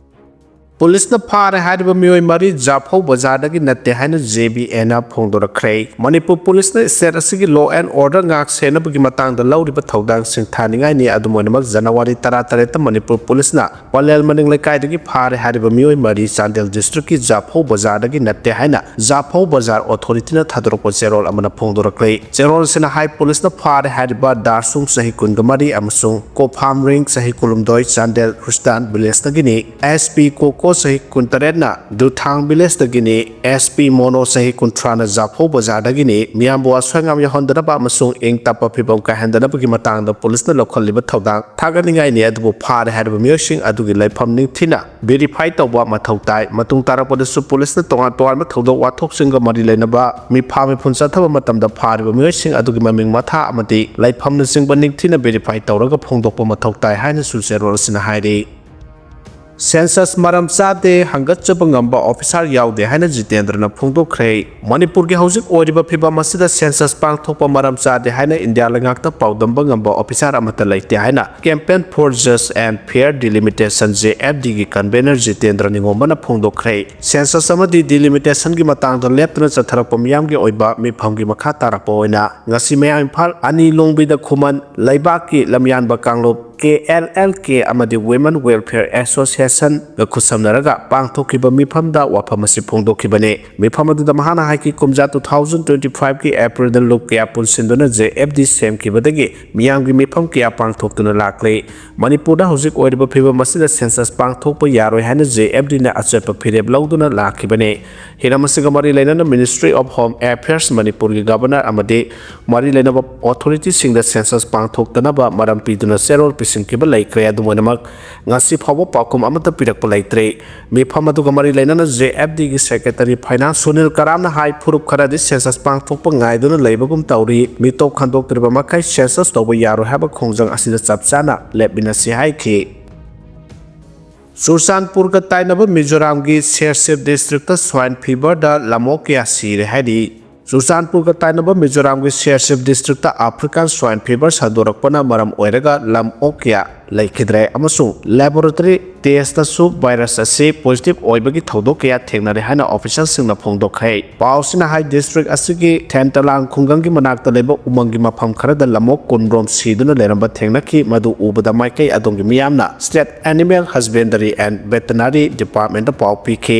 ꯄꯨꯂꯤꯁꯅ ꯐꯥꯔꯦ ꯍꯥꯏꯔꯤꯕ ꯃꯤꯑꯣꯏ ꯃꯔꯤ ꯖꯥꯐꯧ ꯕꯖꯥꯔꯗꯒꯤ ꯅꯠꯇꯦ ꯍꯥꯏꯅ ꯖꯦ ꯕꯤ ꯑꯦꯅ ꯐꯣꯡꯗꯣꯔꯛꯈ꯭ꯔꯦ꯫ ꯃꯅꯤꯄꯨꯔ ꯄꯨꯂꯤꯁꯅ state ꯑꯁꯤꯒꯤ law and order ꯉꯥꯛ ꯁꯦꯟꯅꯕꯒꯤ ꯃꯇꯥꯡꯗ ꯂꯧꯔꯤꯕ ꯊꯧꯗꯥꯡꯁꯤꯡ ꯊꯥꯅꯤꯡꯉꯥꯏꯅꯤ꯫ ꯑꯗꯨꯝ ꯑꯣꯏꯅꯃꯛ, January ꯇꯔꯥꯇꯔꯦꯠꯇ ꯃꯅꯤꯄꯨꯔ ꯄꯨꯂꯤꯁꯅ ꯄꯂꯦꯜ ꯃꯅꯤꯡ ꯂꯩꯀꯥꯏꯗꯒꯤ ꯐꯥꯔꯦ ꯍꯥꯏꯔꯤꯕ ꯃꯤꯑꯣꯏ ꯃꯔꯤ ꯆꯥꯟꯗꯦꯜ district ꯀꯤ ꯖꯥꯐꯧ ꯕꯖꯥꯔꯗꯒꯤ ꯅꯠꯇꯦ ꯍꯥꯏꯅ ꯖꯥꯐꯧ ꯕꯖꯥꯔ authority ꯅ ꯊꯥꯗꯣꯔꯛꯄ ꯆꯦꯔꯣꯜ ꯑꯃꯅ ꯐꯣꯡꯗꯣꯔꯛꯂꯤ꯫ ꯆꯦꯔꯣꯜ ꯑꯁꯤꯅ ꯍꯥꯏ, ꯄꯨꯂꯤꯁꯅ ꯐꯥꯔꯦ ꯍꯥꯏꯔꯤꯕ ꯗꯥꯔꯁꯨꯡ ꯆꯍꯤ ꯀꯨꯟꯒ ꯃꯔꯤ ꯑꯃꯁꯨꯡ ꯀꯣꯐꯥꯝ ꯔꯤꯡ ꯆꯍꯤ ꯀꯨꯟꯍꯨꯝꯗꯣꯏ ꯆꯥꯟꯗꯦꯜ ꯈ꯭ꯔꯤꯁꯇꯥꯟ village ꯇꯒꯤꯅꯤ꯫ ꯑꯦꯁ ꯄꯤ ꯀꯣꯀꯣ ꯆꯍꯤ ꯀꯨꯟꯇꯔꯦꯠꯅ ꯗꯨꯊꯥꯡ ꯚꯤꯂꯦꯖꯇꯒꯤꯅꯤ꯫ ꯑꯦꯁ ꯄꯤ ꯃꯣꯅꯣ, ꯆꯍꯤ ꯀꯨꯟꯊ꯭ꯔꯥꯅ ꯖꯥꯐꯧ ꯕꯖꯥꯔꯗꯒꯤꯅꯤ꯫ ꯃꯤꯌꯥꯝꯕꯨ ꯑꯁꯣꯏ ꯑꯉꯥꯝ ꯌꯥꯎꯍꯟꯗꯅꯕ ꯑꯃꯁꯨꯡ ꯏꯪ ꯇꯞꯄ ꯐꯤꯕꯝ ꯀꯥꯏꯍꯟꯗꯅꯕꯒꯤ ꯃꯇꯥꯡꯗ ꯄꯨꯂꯤꯁꯅ ꯂꯧꯈꯠꯂꯤꯕ ꯊꯧꯗꯥꯡ ꯊꯥꯒꯠꯅꯤꯡꯉꯥꯏꯅꯤ꯫ ꯑꯗꯨꯕꯨ ꯐꯥꯔꯦ ꯍꯥꯏꯔꯤꯕ ꯃꯤꯑꯣꯏꯁꯤꯡ ꯑꯗꯨꯒꯤ ꯂꯩꯐꯝ ꯅꯤꯡꯊꯤꯅ ꯚꯦꯔꯤꯐꯥꯏ ꯇꯧꯕ ꯃꯊꯧ ꯇꯥꯏ꯫ ꯃꯇꯨꯡ ꯇꯥꯔꯛꯄꯗꯁꯨ ꯄꯨꯂꯤꯁꯅ ꯇꯣꯉꯥꯟ ꯇꯣꯉꯥꯟꯕ ꯊꯧꯗꯣꯛ ꯋꯥꯊꯣꯛꯁꯤꯡꯒ ꯃꯔꯤ ꯂꯩꯅꯕ ꯃꯤꯐꯥ ꯃꯤꯄꯨꯟ ꯆꯠꯊꯕ ꯃꯇꯝꯗ ꯐꯥꯔꯤꯕ ꯃꯤꯑꯣꯏꯁꯤꯡ ꯑꯗꯨꯒꯤ ꯃꯃꯤꯡ, ꯃꯊꯥ ꯑꯃꯗꯤ ꯂꯩꯐꯝꯅꯆꯤꯡꯕ ꯅꯤꯡꯊꯤꯅ ꯚꯦꯔꯤꯐꯥꯏ ꯇꯧꯔꯒ ꯐꯣꯡꯗꯣꯛꯄ ꯃꯊꯧ ꯇꯥꯏ ꯍꯥꯏꯅꯁꯨ ꯆꯦꯔꯣꯜ ꯑꯁꯤꯅ ꯍꯥꯏꯔꯤ꯫ ꯁꯦꯟꯁꯁ ꯃꯔꯝ ꯆꯥꯗꯦ, ꯍꯪꯒꯠꯆꯕ ꯉꯝꯕ ꯑꯣꯐꯤꯁꯥꯔ ꯌꯥꯎꯗꯦ ꯍꯥꯏꯅ ꯖꯤꯇꯦꯟꯗ꯭ꯔꯅ ꯐꯣꯡꯗꯣꯛꯈ꯭ꯔꯦ꯫ ꯃꯅꯤꯄꯨꯔꯒꯤ ꯍꯧꯖꯤꯛ ꯑꯣꯏꯔꯤꯕ ꯐꯤꯕꯝ ꯑꯁꯤꯗ ꯁꯦꯟꯁꯁ ꯄꯥꯡꯊꯣꯛꯄ ꯃꯔꯝ ꯆꯥꯗꯦ ꯍꯥꯏꯅ ꯏꯟꯗꯤꯌꯥ ꯂꯩꯉꯥꯛꯇ ꯄꯥꯎꯗꯝꯕ ꯉꯝꯕ ꯑꯣꯐꯤꯁꯥꯔ ꯑꯃꯠꯇ ꯂꯩꯇꯦ ꯍꯥꯏꯅ Campaign for Just and Fair Delimitation, J F D ꯒꯤ ꯀꯟꯚꯦꯅꯔ ꯖꯤꯇꯦꯟꯗ꯭ꯔ ꯅꯤꯉꯣꯝꯕꯅ ꯐꯣꯡꯗꯣꯛꯈ꯭ꯔꯦ꯫ ꯁꯦꯟꯁꯁ ꯑꯃꯗꯤ ꯗꯤꯂꯤꯃꯤꯇꯦꯁꯟꯒꯤ ꯃꯇꯥꯡꯗ ꯂꯦꯞꯇꯅ ꯆꯠꯊꯔꯛꯄ ꯃꯤꯌꯥꯝꯒꯤ ꯑꯣꯏꯕ ꯃꯤꯐꯝꯒꯤ ꯃꯈꯥ ꯇꯥꯔꯛꯄ ꯑꯣꯏꯅ ꯉꯁꯤ ꯃꯌꯥꯡ ꯏꯝꯐꯥꯜ ꯑꯅꯤ ꯂꯣꯡꯕꯤꯗ ꯈꯨꯃꯟ ꯂꯩꯕꯥꯛꯀꯤ ꯂꯝꯌꯥꯟꯕ ꯀꯥꯡꯂꯨꯞ K L L K ꯑꯃꯗꯤ Women Welfare Association ꯒ ꯈꯨꯠꯁꯝꯅꯔꯒ ꯄꯥꯡꯊꯣꯛꯈꯤꯕ ꯃꯤꯐꯝꯗ ꯋꯥꯐꯝ ꯑꯁꯤ ꯐꯣꯡꯗꯣꯛꯈꯤꯕꯅꯤ꯫ ꯃꯤꯐꯝ ꯑꯗꯨꯗ ꯃꯍꯥꯛꯅ ꯍꯥꯏꯈꯤ, ꯀꯨꯝꯖꯥ two thousand twenty five ꯀꯤ April ꯗ ꯂꯨꯞ ꯀꯌꯥ ꯄꯨꯟꯁꯤꯟꯗꯨꯅ J F D ꯁꯦꯝꯈꯤꯕꯗꯒꯤ ꯃꯤꯌꯥꯝꯒꯤ ꯃꯤꯐꯝ ꯀꯌꯥ ꯄꯥꯡꯊꯣꯛꯇꯨꯅ ꯂꯥꯛꯂꯤ꯫ ꯃꯅꯤꯄꯨꯔꯗ ꯍꯧꯖꯤꯛ ꯑꯣꯏꯔꯤꯕ ꯐꯤꯕꯝ ꯑꯁꯤꯗ ꯁꯦꯟꯁꯁ ꯄꯥꯡꯊꯣꯛꯄ ꯌꯥꯔꯣꯏ ꯍꯥꯏꯅ J F D ꯅ ꯑꯆꯦꯠꯄ ꯐꯤꯔꯦꯞ ꯂꯧꯗꯨꯅ ꯂꯥꯛꯈꯤꯕꯅꯤ꯫ ꯍꯤꯔꯝ ꯑꯁꯤꯒ ꯃꯔꯤ ꯂꯩꯅꯅ Ministry of Home Affairs ꯃꯅꯤꯄꯨꯔꯒꯤ ꯒꯕꯔꯅꯔ ꯑꯃꯗꯤ ꯃꯔꯤ ꯂꯩꯅꯕ ꯑꯣꯊꯣꯔꯤꯇꯤꯁꯤꯡꯗ ꯁꯦꯟꯁꯁ ꯄꯥꯡꯊꯣꯛꯇꯅꯕ ꯃꯔꯝ ꯄꯤꯗꯨꯅ ꯆꯦꯔꯣꯜ ꯄꯤꯁꯤꯟꯈꯤꯕ ꯂꯩꯈ꯭ꯔꯦ꯫ ꯑꯗꯨꯝ ꯑꯣꯏꯅꯃꯛ, ꯉꯁꯤ ꯐꯥꯎꯕ ꯄꯥꯎꯈꯨꯝ ꯑꯃꯠꯇ ꯄꯤꯔꯛꯄ ꯂꯩꯇ꯭ꯔꯤ꯫ ꯃꯤꯐꯝ ꯑꯗꯨꯒ ꯃꯔꯤ ꯂꯩꯅꯅ J F D ꯒꯤ Secretary Finance ꯁꯨꯅꯤꯜ ꯀꯔꯥꯝꯅ ꯍꯥꯏ, ꯐꯨꯔꯨꯞ ꯈꯔꯗꯤ ꯁꯦꯟꯁꯁ ꯄꯥꯡꯊꯣꯛꯄ ꯉꯥꯏꯗꯨꯅ ꯂꯩꯕꯒꯨꯝ ꯇꯧꯔꯤ꯫ ꯃꯤꯇꯣꯞ ꯈꯟꯗꯣꯛꯇ꯭ꯔꯤꯕ ꯃꯈꯩ ꯁꯦꯟꯁꯁ ꯇꯧꯕ ꯌꯥꯔꯣꯏ ꯍꯥꯏꯕ ꯈꯣꯡꯖꯪ ꯑꯁꯤꯗ ꯆꯞ ꯆꯥꯅ ꯂꯦꯞꯃꯤꯟꯅꯁꯤ ꯍꯥꯏꯈꯤ꯫ ꯆꯨꯔꯆꯥꯟꯄꯨꯔꯒ ꯇꯥꯏꯅꯕ ꯃꯤꯖꯣꯔꯥꯝꯒꯤ ꯁꯦꯔꯁꯤꯞ ꯗꯤꯁꯇ꯭ꯔꯤꯛꯇ ꯁ꯭ꯋꯥꯏꯟ ꯐꯤꯚꯔꯗ ꯂꯝꯑꯣꯛ ꯀꯌꯥ ꯁꯤꯔꯦ ꯍꯥꯏꯔꯤ꯫ ꯆꯨꯔꯆꯥꯟꯄꯨꯔꯒ ꯇꯥꯏꯅꯕ ꯃꯤꯖꯣꯔꯥꯝꯒꯤ ꯁꯦꯔꯁꯤꯞ ꯗꯤꯁꯇ꯭ꯔꯤꯛꯇ ꯑꯥꯐ꯭ꯔꯤꯀꯥꯟ ꯁ꯭ꯋꯥꯏꯟ ꯐꯤꯚꯔ ꯁꯟꯗꯣꯔꯛꯄꯅ ꯃꯔꯝ ꯑꯣꯏꯔꯒ ꯂꯝꯑꯣꯛ ꯀꯌꯥ ꯂꯩꯈꯤꯗ꯭ꯔꯦ ꯑꯃꯁꯨꯡ ꯂꯦꯕꯣꯔꯦꯇꯔꯤ ꯇꯦꯁꯇꯁꯨ ꯚꯥꯏꯔꯁ ꯑꯁꯤ ꯄꯣꯖꯤꯇꯤꯚ ꯑꯣꯏꯕꯒꯤ ꯊꯧꯗꯣꯛ ꯀꯌꯥ ꯊꯦꯡꯅꯔꯦ ꯍꯥꯏꯅ ꯑꯣꯐꯤꯁꯤꯌꯦꯜꯁꯤꯡꯅ ꯐꯣꯡꯗꯣꯛꯈ꯭ꯔꯦ꯫ ꯄꯥꯎ ꯑꯁꯤꯅ ꯍꯥꯏ, ꯗꯤꯁꯇ꯭ꯔꯤꯛ ꯑꯁꯤꯒꯤ ꯊꯦꯟꯇꯂꯥꯡ ꯈꯨꯡꯒꯪꯒꯤ ꯃꯅꯥꯛꯇ ꯂꯩꯕ ꯎꯃꯪꯒꯤ ꯃꯐꯝ ꯈꯔꯗ ꯂꯝꯑꯣꯛ ꯀꯨꯟꯔꯣꯝ ꯁꯤꯗꯨꯅ ꯂꯩꯔꯝꯕ ꯊꯦꯡꯅꯈꯤ꯫ ꯃꯗꯨ ꯎꯕꯗ ꯃꯥꯏꯀꯩ ꯑꯗꯣꯝꯒꯤ ꯃꯤꯌꯥꯝꯅ State Animal Husbandry and Veterinary Department ꯇ ꯄꯥꯎ ꯄꯤꯈꯤ꯫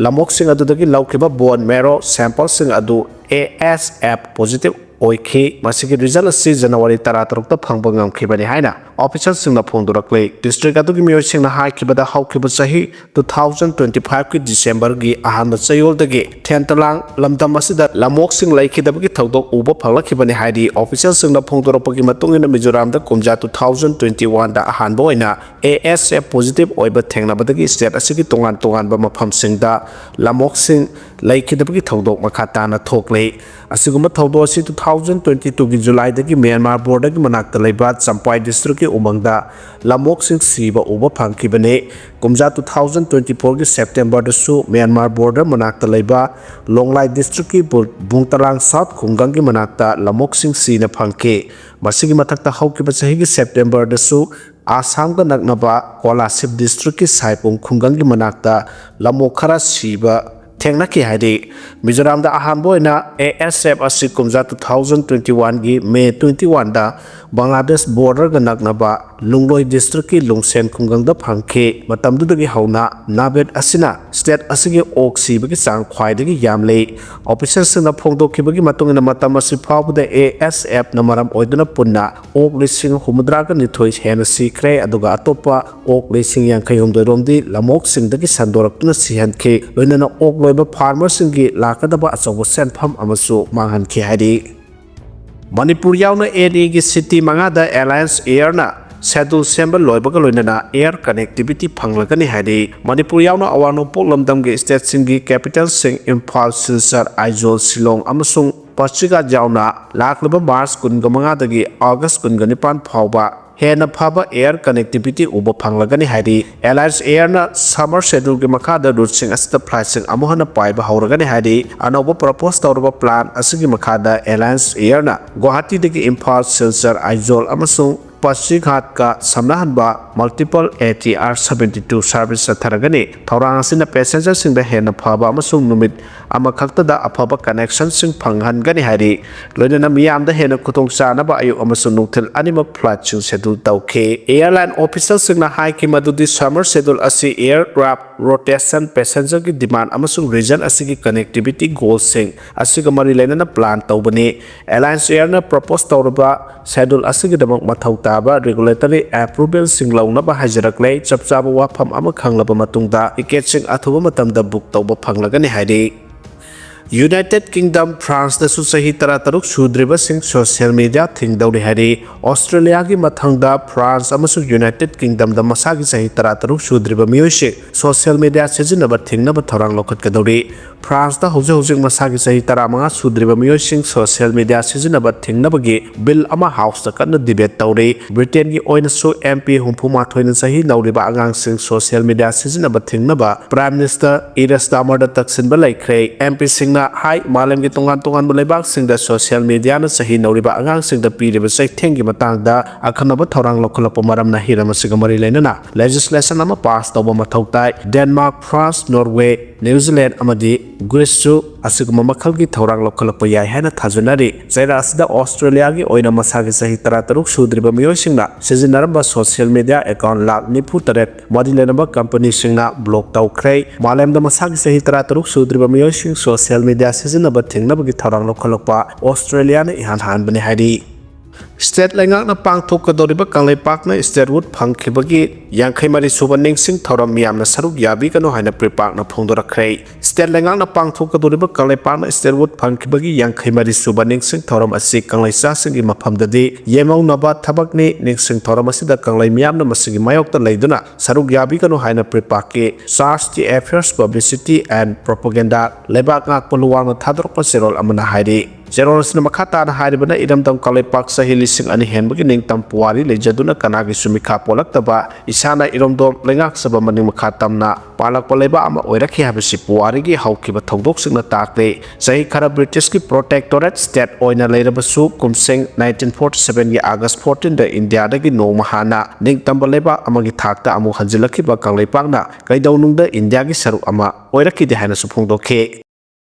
ꯂꯝꯑꯣꯛꯁꯤꯡ ꯑꯗꯨꯗꯒꯤ ꯂꯧꯈꯤꯕ bone marrow sample ꯁꯤꯡ ꯑꯗꯨ A S F positive ꯑꯣꯏꯈꯤ꯫ ꯃꯁꯤꯒꯤ ꯔꯤꯖꯜ ꯑꯁꯤ ꯖꯅꯋꯥꯔꯤ ꯇꯔꯥꯇꯔꯨꯛꯇ ꯐꯪꯕ ꯉꯝꯈꯤꯕꯅꯤ ꯍꯥꯏꯅ ꯑꯣꯐꯤꯁꯤꯌꯦꯜꯁꯤꯡꯅ ꯐꯣꯡꯗꯣꯔꯛꯂꯤ꯫ ꯗꯤꯁꯇ꯭ꯔꯤꯛ ꯑꯗꯨꯒꯤ ꯃꯤꯑꯣꯏꯁꯤꯡꯅ ꯍꯥꯏꯈꯤꯕꯗ, ꯍꯧꯈꯤꯕ ꯆꯍꯤ two thousand twenty five ꯀꯤ ꯗꯤꯁꯦꯝꯕꯔꯒꯤ ꯑꯍꯥꯟꯕ ꯆꯌꯣꯜꯗꯒꯤ ꯊꯦꯟꯇꯂꯥꯡ ꯂꯝꯗꯝ ꯑꯁꯤꯗ ꯂꯝꯑꯣꯛꯁꯤꯡ ꯂꯩꯈꯤꯗꯕꯒꯤ ꯊꯧꯗꯣꯛ ꯎꯕ ꯐꯪꯂꯛꯈꯤꯕꯅꯤ ꯍꯥꯏꯔꯤ꯫ ꯑꯣꯐꯤꯁꯤꯌꯦꯜꯁꯤꯡꯅ ꯐꯣꯡꯗꯣꯔꯛꯄꯒꯤ ꯃꯇꯨꯡ ꯏꯟꯅ, ꯃꯤꯖꯣꯔꯥꯝꯗ ꯀꯨꯝꯖꯥ two thousand twenty one ꯗ ꯑꯍꯥꯟꯕ ꯑꯣꯏꯅ A S F positive ꯑꯣꯏꯕ ꯊꯦꯡꯅꯕꯗꯒꯤ ꯁ꯭ꯇꯦꯠ ꯑꯁꯤꯒꯤ ꯇꯣꯉꯥꯟ ꯇꯣꯉꯥꯟꯕ ꯃꯐꯝꯁꯤꯡꯗ ꯂꯝꯑꯣꯛꯁꯤꯡ ꯂꯩꯈꯤꯗꯕꯒꯤ ꯊꯧꯗꯣꯛ ꯃꯈꯥ ꯇꯥꯅ ꯊꯣꯛꯂꯤ꯫ ꯑꯁꯤꯒꯨꯝꯕ ꯊꯧꯗꯣꯛ ꯑꯁꯤ two thousand twenty two ꯒꯤ ꯖꯨꯂꯥꯏꯗꯒꯤ ꯃ꯭ꯌꯥꯟꯃꯥꯔ ꯕꯣꯔꯗꯔꯒꯤ ꯃꯅꯥꯛꯇ ꯂꯩꯕ ꯆꯝꯄꯥꯏ ꯗꯤꯁꯇ꯭ꯔꯤꯛꯀꯤ ꯎꯃꯪꯗ ꯂꯝꯑꯣꯛꯁꯤꯡ ꯁꯤꯕ ꯎꯕ ꯐꯪꯈꯤꯕꯅꯤ꯫ ꯀꯨꯝꯖꯥ two thousand twenty four ꯒꯤ ꯁꯦꯞꯇꯦꯝꯕꯔꯗꯁꯨ ꯃ꯭ꯌꯥꯟꯃꯥꯔ ꯕꯣꯔꯗꯔ ꯃꯅꯥꯛꯇ ꯂꯩꯕ ꯂꯣꯡꯂꯥꯏ ꯗꯤꯁꯇ꯭ꯔꯤꯛꯀꯤ ꯕꯨ-, ꯕꯨꯡꯇꯂꯥꯡ ꯁꯥꯎꯠ ꯈꯨꯡꯒꯪꯒꯤ ꯃꯅꯥꯛꯇ ꯂꯝꯑꯣꯛꯁꯤꯡ ꯁꯤꯅ ꯐꯪꯈꯤ꯫ ꯃꯁꯤꯒꯤ ꯃꯊꯛꯇ ꯍꯧꯈꯤꯕ ꯆꯍꯤꯒꯤ ꯁꯦꯞꯇꯦꯝꯕꯔꯗꯁꯨ ꯑꯁꯥꯝꯒ ꯅꯛꯅꯕ ꯀꯣꯂꯥꯁꯤꯕ ꯗꯤꯁꯇ꯭ꯔꯤꯛꯀꯤ ꯁꯥꯏꯄꯨꯡ ꯈꯨꯡꯒꯪꯒꯤ ꯃꯅꯥꯛꯇ ꯂꯝꯑꯣꯛ ꯈꯔ ꯁꯤꯕ ꯊꯦꯡꯅꯈꯤ ꯍꯥꯏꯔꯤ꯫ ꯃꯤꯖꯣꯔꯥꯝꯗ ꯑꯍꯥꯟꯕ ꯑꯣꯏꯅ A S F ꯑꯁꯤ ꯀꯨꯝꯖꯥ two thousand twenty one ꯒꯤ ꯃꯦ twenty one ꯗ ꯕꯪꯒ꯭ꯂꯥꯗꯦꯁ ꯕꯣꯔꯗꯔꯒ ꯅꯛꯅꯕ ꯂꯨꯡꯂꯣꯏ ꯗꯤꯁꯇ꯭ꯔꯤꯛꯀꯤ ꯂꯨꯡꯁꯦꯟ ꯈꯨꯡꯒꯪꯗ ꯐꯪꯈꯤ꯫ ꯃꯇꯝꯗꯨꯗꯒꯤ ꯍꯧꯅ ꯅꯥꯕꯦꯠ ꯑꯁꯤꯅ ꯁ꯭ꯇꯦꯠ ꯑꯁꯤꯒꯤ ꯑꯣꯛ ꯁꯤꯕꯒꯤ ꯆꯥꯡ ꯈ꯭ꯋꯥꯏꯗꯒꯤ ꯌꯥꯝꯂꯤ꯫ ꯑꯣꯐꯤꯁꯤꯌꯦꯜꯁꯤꯡꯅ ꯐꯣꯡꯗꯣꯛꯈꯤꯕꯒꯤ ꯃꯇꯨꯡ ꯏꯟꯅ, ꯃꯇꯝ ꯑꯁꯤ ꯐꯥꯎꯕꯗ A S F ꯅ ꯃꯔꯝ ꯑꯣꯏꯗꯨꯅ ꯄꯨꯟꯅ ꯑꯣꯛ ꯂꯤꯁꯤꯡ ꯍꯨꯝꯐꯨꯇꯔꯥꯒ ꯅꯤꯊꯣꯏ ꯍꯦꯟꯅ ꯁꯤꯈ꯭ꯔꯦ, ꯑꯗꯨꯒ ꯑꯇꯣꯞꯄ ꯑꯣꯛ ꯂꯤꯁꯤꯡ ꯌꯥꯡꯈꯩ ꯍꯨꯝꯗꯣꯏ ꯔꯣꯝꯗꯤ ꯂꯝꯑꯣꯛꯁꯤꯡꯗꯒꯤ ꯁꯟꯗꯣꯔꯛꯇꯨꯅ ꯁꯤꯍꯟꯈꯤ꯫ ꯂꯣꯏꯅꯅ ꯑꯣꯛ ꯂꯣꯏꯕ ꯐꯥꯔꯃꯔꯁꯤꯡꯒꯤ ꯂꯥꯛꯀꯗꯕ ꯑꯆꯧꯕ ꯁꯦꯟꯐꯝ ꯑꯃꯁꯨ ꯃꯥꯡꯍꯟꯈꯤ ꯍꯥꯏꯔꯤ꯫ ꯃꯅꯤꯄꯨꯔ ꯌꯥꯎꯅ ꯑꯦꯟ ꯏꯒꯤ ꯁꯤꯇꯤ ꯃꯉꯥꯗ ꯑꯦꯂꯥꯌꯟꯁ ꯑꯦꯌꯔꯅ ꯁꯦꯗꯨꯜ ꯁꯦꯝꯕ ꯂꯣꯏꯕꯒ ꯂꯣꯏꯅꯅ ꯑꯦꯌꯔ ꯀꯅꯦꯛꯇꯤꯚꯤꯇꯤ ꯐꯪꯂꯒꯅꯤ ꯍꯥꯏꯔꯤ꯫ ꯃꯅꯤꯄꯨꯔ ꯌꯥꯎꯅ ꯑꯋꯥꯡ ꯅꯣꯡꯄꯣꯛ ꯂꯝꯗꯝꯒꯤ ꯁ꯭ꯇꯦꯠꯁꯤꯡꯒꯤ ꯀꯦꯄꯤꯇꯦꯜꯁꯤꯡ ꯏꯝꯐꯥꯜ, ꯁꯤꯜꯆꯔ, ꯑꯥꯏꯖꯣꯜ, ꯁꯤꯂꯣꯡ ꯑꯃꯁꯨꯡ ꯄꯥꯁꯤꯒꯥꯠ ꯌꯥꯎꯅ ꯂꯥꯛꯂꯤꯕ ꯃꯥꯔꯆ ꯀꯨꯟꯒ ꯃꯉꯥꯗꯒꯤ ꯑꯣꯒꯁ ꯀꯨꯟꯒ ꯅꯤꯄꯥꯟ ꯐꯥꯎꯕ ꯍꯦꯟꯅ ꯐꯕ ꯑꯦꯌꯔ ꯀꯅꯦꯛꯇꯤꯚꯤꯇꯤ ꯎꯕ ꯐꯪꯂꯒꯅꯤ ꯍꯥꯏꯔꯤ꯫ ꯑꯦꯂꯥꯌꯟꯁ ꯑꯦꯌꯔꯅ ꯁꯝꯃꯔ ꯁꯦꯗꯨꯜꯒꯤ ꯃꯈꯥꯗ ꯔꯨꯠꯁꯤꯡ ꯑꯁꯤꯗ ꯐ꯭ꯂꯥꯏꯠꯁꯤꯡ ꯑꯃꯨꯛ ꯍꯟꯅ ꯄꯥꯏꯕ ꯍꯧꯔꯒꯅꯤ ꯍꯥꯏꯔꯤ꯫ ꯑꯅꯧꯕ ꯄ꯭ꯔꯄꯣꯖ ꯇꯧꯔꯕ ꯄ꯭ꯂꯥꯟ ꯑꯁꯤꯒꯤ ꯃꯈꯥꯗ ꯑꯦꯂꯥꯌꯟꯁ ꯑꯦꯌꯔꯅ ꯒꯨꯋꯥꯍꯥꯇꯤꯗꯒꯤ ꯏꯝꯐꯥꯜ, ꯁꯤꯜꯆꯔ, ꯑꯥꯏꯖꯣꯜ ꯑꯃꯁꯨꯡ ꯄꯥꯁꯤꯘꯥꯠꯀ ꯁꯝꯅꯍꯟꯕ multiple A T R seventy two service ꯆꯠꯊꯔꯒꯅꯤ꯫ ꯊꯧꯔꯥꯡ ꯑꯁꯤꯅ passengerꯁꯤꯡꯗ ꯍꯦꯟꯅ ꯐꯕ ꯑꯃꯁꯨꯡ ꯅꯨꯃꯤꯠ ꯑꯃꯈꯛꯇꯗ ꯑꯐꯕ connectionꯁꯤꯡ ꯐꯪꯍꯟꯒꯅꯤ ꯍꯥꯏꯔꯤ꯫ ꯂꯣꯏꯅꯅ ꯃꯤꯌꯥꯝꯗ ꯍꯦꯟꯅ ꯈꯨꯗꯣꯡꯆꯥꯅꯕ ꯑꯌꯨꯛ ꯑꯃꯁꯨꯡ ꯅꯨꯡꯊꯤꯜ ꯑꯅꯤꯃꯛ flightꯁꯤꯡ schedule ꯇꯧꯈꯤ꯫ Airline officialꯁꯤꯡꯅ ꯍꯥꯏꯈꯤ ꯃꯗꯨꯗꯤ summer schedule ꯑꯁꯤ aircraft rotation, passengerꯒꯤ demand ꯑꯃꯁꯨꯡ region ꯑꯁꯤꯒꯤ connectivity goalꯁꯤꯡ ꯑꯁꯤꯒ ꯃꯔꯤ ꯂꯩꯅꯅ plan ꯇꯧꯕꯅꯤ꯫ Alliance Airꯅ propose ꯇꯧꯔꯕ schedule ꯑꯁꯤꯒꯤꯗꯃꯛ ꯃꯊꯧ ꯇꯥꯕ regulatory approvalꯁꯤꯡ ꯂꯧꯅꯕ ꯍꯥꯏꯖꯔꯛꯂꯦ꯫ ꯆꯞ ꯆꯥꯕ ꯋꯥꯐꯝ ꯑꯃ ꯈꯪꯂꯕ ꯃꯇꯨꯡꯗ ticketꯁꯤꯡ ꯑꯊꯨꯕ ꯃꯇꯝꯗ book ꯇꯧꯕ ꯐꯪꯂꯒꯅꯤ ꯍꯥꯏꯔꯤ꯫ United Kingdom, Franceꯗꯁꯨ ꯆꯍꯤ ꯇꯔꯥꯇꯔꯨꯛ ꯁꯨꯗ꯭ꯔꯤꯕꯁꯤꯡ social media ꯊꯤꯡꯗꯧꯔꯤ ꯍꯥꯏꯔꯤ꯫ Australiaꯒꯤ ꯃꯊꯪꯗ France ꯑꯃꯁꯨꯡ United Kingdomꯗ ꯃꯁꯥꯒꯤ ꯆꯍꯤ ꯇꯔꯥꯇꯔꯨꯛ ꯁꯨꯗ꯭ꯔꯤꯕ ꯃꯤꯑꯣꯏꯁꯤꯡ social media ꯁꯤꯖꯤꯟꯅꯕ ꯊꯤꯡꯅꯕ ꯊꯧꯔꯥꯡ ꯂꯧꯈꯠꯀꯗꯧꯔꯤ꯫ Franceꯇ ꯍꯧꯖꯤꯛ ꯍꯧꯖꯤꯛ ꯃꯁꯥꯒꯤ ꯆꯍꯤ ꯇꯔꯥꯃꯉꯥ ꯁꯨꯗ꯭ꯔꯤꯕ ꯃꯤꯑꯣꯏꯁꯤꯡ social media ꯁꯤꯖꯤꯟꯅꯕ ꯊꯤꯡꯅꯕꯒꯤ bill ꯑꯃ Houseꯇ ꯀꯟꯅ debate ꯇꯧꯔꯤ꯫ Britainꯒꯤ ꯑꯣꯏꯅꯁꯨ M P ꯍꯨꯝꯐꯨ ꯃꯥꯊꯣꯏꯅ ꯆꯍꯤ ꯅꯧꯔꯤꯕ ꯑꯉꯥꯡꯁꯤꯡ social media ꯁꯤꯖꯤꯟꯅꯕ ꯊꯤꯡꯅꯕ Prime Minister Keir Starmerꯗ ꯇꯛꯁꯤꯟꯕ ꯂꯩꯈ꯭ꯔꯦ꯫ M Pꯁꯤꯡꯅ ꯍꯥꯏ, ꯃꯥꯂꯦꯝꯒꯤ ꯇꯣꯉꯥꯟ ꯇꯣꯉꯥꯟꯕ ꯂꯩꯕꯥꯛꯁꯤꯡꯗ social mediaꯅ ꯆꯍꯤ ꯅꯧꯔꯤꯕ ꯑꯉꯥꯡꯁꯤꯡꯗ ꯄꯤꯔꯤꯕ ꯆꯩꯊꯦꯡꯒꯤ ꯃꯇꯥꯡꯗ ꯑꯈꯟꯅꯕ ꯊꯧꯔꯥꯡ ꯂꯧꯈꯠꯂꯛꯄ ꯃꯔꯝꯅ ꯍꯤꯔꯝ ꯑꯁꯤꯒ ꯃꯔꯤ ꯂꯩꯅꯅ legislation ꯑꯃ pass ꯇꯧꯕ ꯃꯊꯧ ꯇꯥꯏ꯫ Denmark, France, Norway, New Zealand ꯑꯃꯗꯤ Greeceꯁꯨ ꯑꯁꯤꯒꯨꯝꯕ ꯃꯈꯜꯒꯤ ꯊꯧꯔꯥꯡ ꯂꯧꯈꯠꯂꯛꯄ ꯌꯥꯏ ꯍꯥꯏꯅ ꯊꯥꯖꯅꯔꯤ꯫ ꯆꯩꯔꯥ ꯑꯁꯤꯗ Australiaꯒꯤ ꯑꯣꯏꯅ ꯃꯁꯥꯒꯤ ꯆꯍꯤ ꯇꯔꯥꯇꯔꯨꯛ ꯁꯨꯗ꯭ꯔꯤꯕ ꯃꯤꯑꯣꯏꯁꯤꯡꯅ ꯁꯤꯖꯤꯟꯅꯔꯝꯕ social media account ꯂꯥꯈ ꯅꯤꯐꯨ ꯇꯔꯦꯠ ꯃꯔꯤ ꯂꯩꯅꯕ companyꯁꯤꯡꯅ block ꯇꯧꯈ꯭ꯔꯦ꯫ ꯃꯥꯂꯦꯝꯗ ꯃꯁꯥꯒꯤ ꯆꯍꯤ ꯇꯔꯥꯇꯔꯨꯛ ꯁꯨꯗ꯭ꯔꯤꯕ ꯃꯤꯑꯣꯏꯁꯤꯡ social media ꯁꯤꯖꯤꯟꯅꯕ ꯊꯤꯡꯅꯕꯒꯤ ꯊꯧꯔꯥꯡ ꯂꯧꯈꯠꯂꯛꯄ Australiaꯅ ꯏꯍꯥꯟ ꯍꯥꯟꯕꯅꯤ ꯍꯥꯏꯔꯤ꯫ State ꯂꯩꯉꯥꯛꯅ ꯄꯥꯡꯊꯣꯛꯀꯗꯧꯔꯤꯕ ꯀꯪꯂꯩꯄꯥꯛꯅ statewide ꯐꯪꯈꯤꯕꯒꯤ ꯌꯥꯡꯈꯩ ꯃꯔꯤ ꯁꯨꯕ ꯅꯤꯡꯁꯤꯡ ꯊꯧꯔꯝ ꯃꯤꯌꯥꯝꯅ ꯁꯔꯨꯛ ꯌꯥꯕꯤꯒꯅꯨ ꯍꯥꯏꯅ ꯄ꯭ꯔꯤꯄꯥꯛꯅ ꯐꯣꯡꯗꯣꯔꯛꯈ꯭ꯔꯦ꯫ State ꯂꯩꯉꯥꯛꯅ ꯄꯥꯡꯊꯣꯛꯀꯗꯧꯔꯤꯕ ꯀꯪꯂꯩꯄꯥꯛꯅ statewide ꯐꯪꯈꯤꯕꯒꯤ ꯌꯥꯡꯈꯩ ꯃꯔꯤ ꯁꯨꯕ ꯅꯤꯡꯁꯤꯡ ꯊꯧꯔꯝ ꯑꯁꯤ ꯀꯪꯂꯩꯆꯥꯁꯤꯡꯒꯤ ꯃꯐꯝꯗꯗꯤ ꯌꯦꯡꯍꯧꯅꯕ ꯊꯕꯛꯅꯤ꯫ ꯅꯤꯡꯁꯤꯡ ꯊꯧꯔꯝ ꯑꯁꯤꯗ ꯀꯪꯂꯩ ꯃꯤꯌꯥꯝꯅ ꯃꯁꯤꯒꯤ ꯃꯥꯌꯣꯛꯇ ꯂꯩꯗꯨꯅ ꯁꯔꯨꯛ ꯌꯥꯕꯤꯒꯅꯨ ꯍꯥꯏꯅ ꯄ꯭ꯔꯤꯄꯥꯛꯀꯤ Charge d'Affaires, Publicity and Propaganda ꯂꯩꯕꯥꯛ ꯉꯥꯛꯄ ꯂꯨꯋꯥꯡꯅ ꯊꯥꯗꯣꯔꯛꯄ ꯆꯦꯔꯣꯜ ꯑꯃꯅ ꯍꯥꯏꯔꯤ꯫ ꯖꯦꯔꯣꯟꯁꯅ ꯃꯈꯥ ꯇꯥꯅ ꯍꯥꯏꯔꯤꯕꯅ, ꯏꯔꯝꯗꯝ ꯀꯪꯂꯩꯄꯥꯛ ꯆꯍꯤ ꯂꯤꯁꯤꯡ ꯑꯅꯤ ꯍꯦꯟꯕꯒꯤ ꯅꯤꯡꯇꯝ ꯄꯨꯋꯥꯔꯤ ꯂꯩꯖꯗꯨꯅ ꯀꯅꯥꯒꯤꯁꯨ ꯃꯤꯈꯥ ꯄꯣꯜꯂꯛꯇꯕ, ꯏꯁꯥꯅ ꯏꯔꯣꯝꯗꯣꯝ ꯂꯩꯉꯥꯛꯆꯕ ꯃꯅꯤꯡ ꯃꯈꯥ ꯇꯝꯅ ꯄꯥꯜꯂꯛꯄ ꯂꯩꯕꯥꯛ ꯑꯃ ꯑꯣꯏꯔꯛꯈꯤ ꯍꯥꯏꯕꯁꯤ ꯄꯨꯋꯥꯔꯤꯒꯤ ꯍꯧꯈꯤꯕ ꯊꯧꯗꯣꯛꯁꯤꯡꯅ ꯇꯥꯛꯂꯤ꯫ ꯆꯍꯤ ꯈꯔ ꯕ꯭ꯔꯤꯇꯤꯁꯀꯤ protectorate state ꯑꯣꯏꯅ ꯂꯩꯔꯕꯁꯨ, ꯀꯨꯝꯁꯤꯡ nineteen forty seven ꯒꯤ August fourteen ꯗ ꯏꯟꯗꯤꯌꯥꯗꯒꯤ ꯅꯣꯡꯃ ꯍꯥꯟꯅ ꯅꯤꯡꯇꯝꯕ ꯂꯩꯕꯥꯛ ꯑꯃꯒꯤ ꯊꯥꯛꯇ ꯑꯃꯨꯛ ꯍꯟꯖꯤꯜꯂꯛꯈꯤꯕ ꯀꯪꯂꯩꯄꯥꯛꯅ ꯀꯩꯗꯧꯅꯨꯡꯗ ꯏꯟꯗꯤꯌꯥꯒꯤ ꯁꯔꯨꯛ ꯑꯃ ꯑꯣꯏꯔꯛꯈꯤꯗꯦ ꯍꯥꯏꯅꯁꯨ ꯐꯣꯡꯗꯣꯛꯈꯤ꯫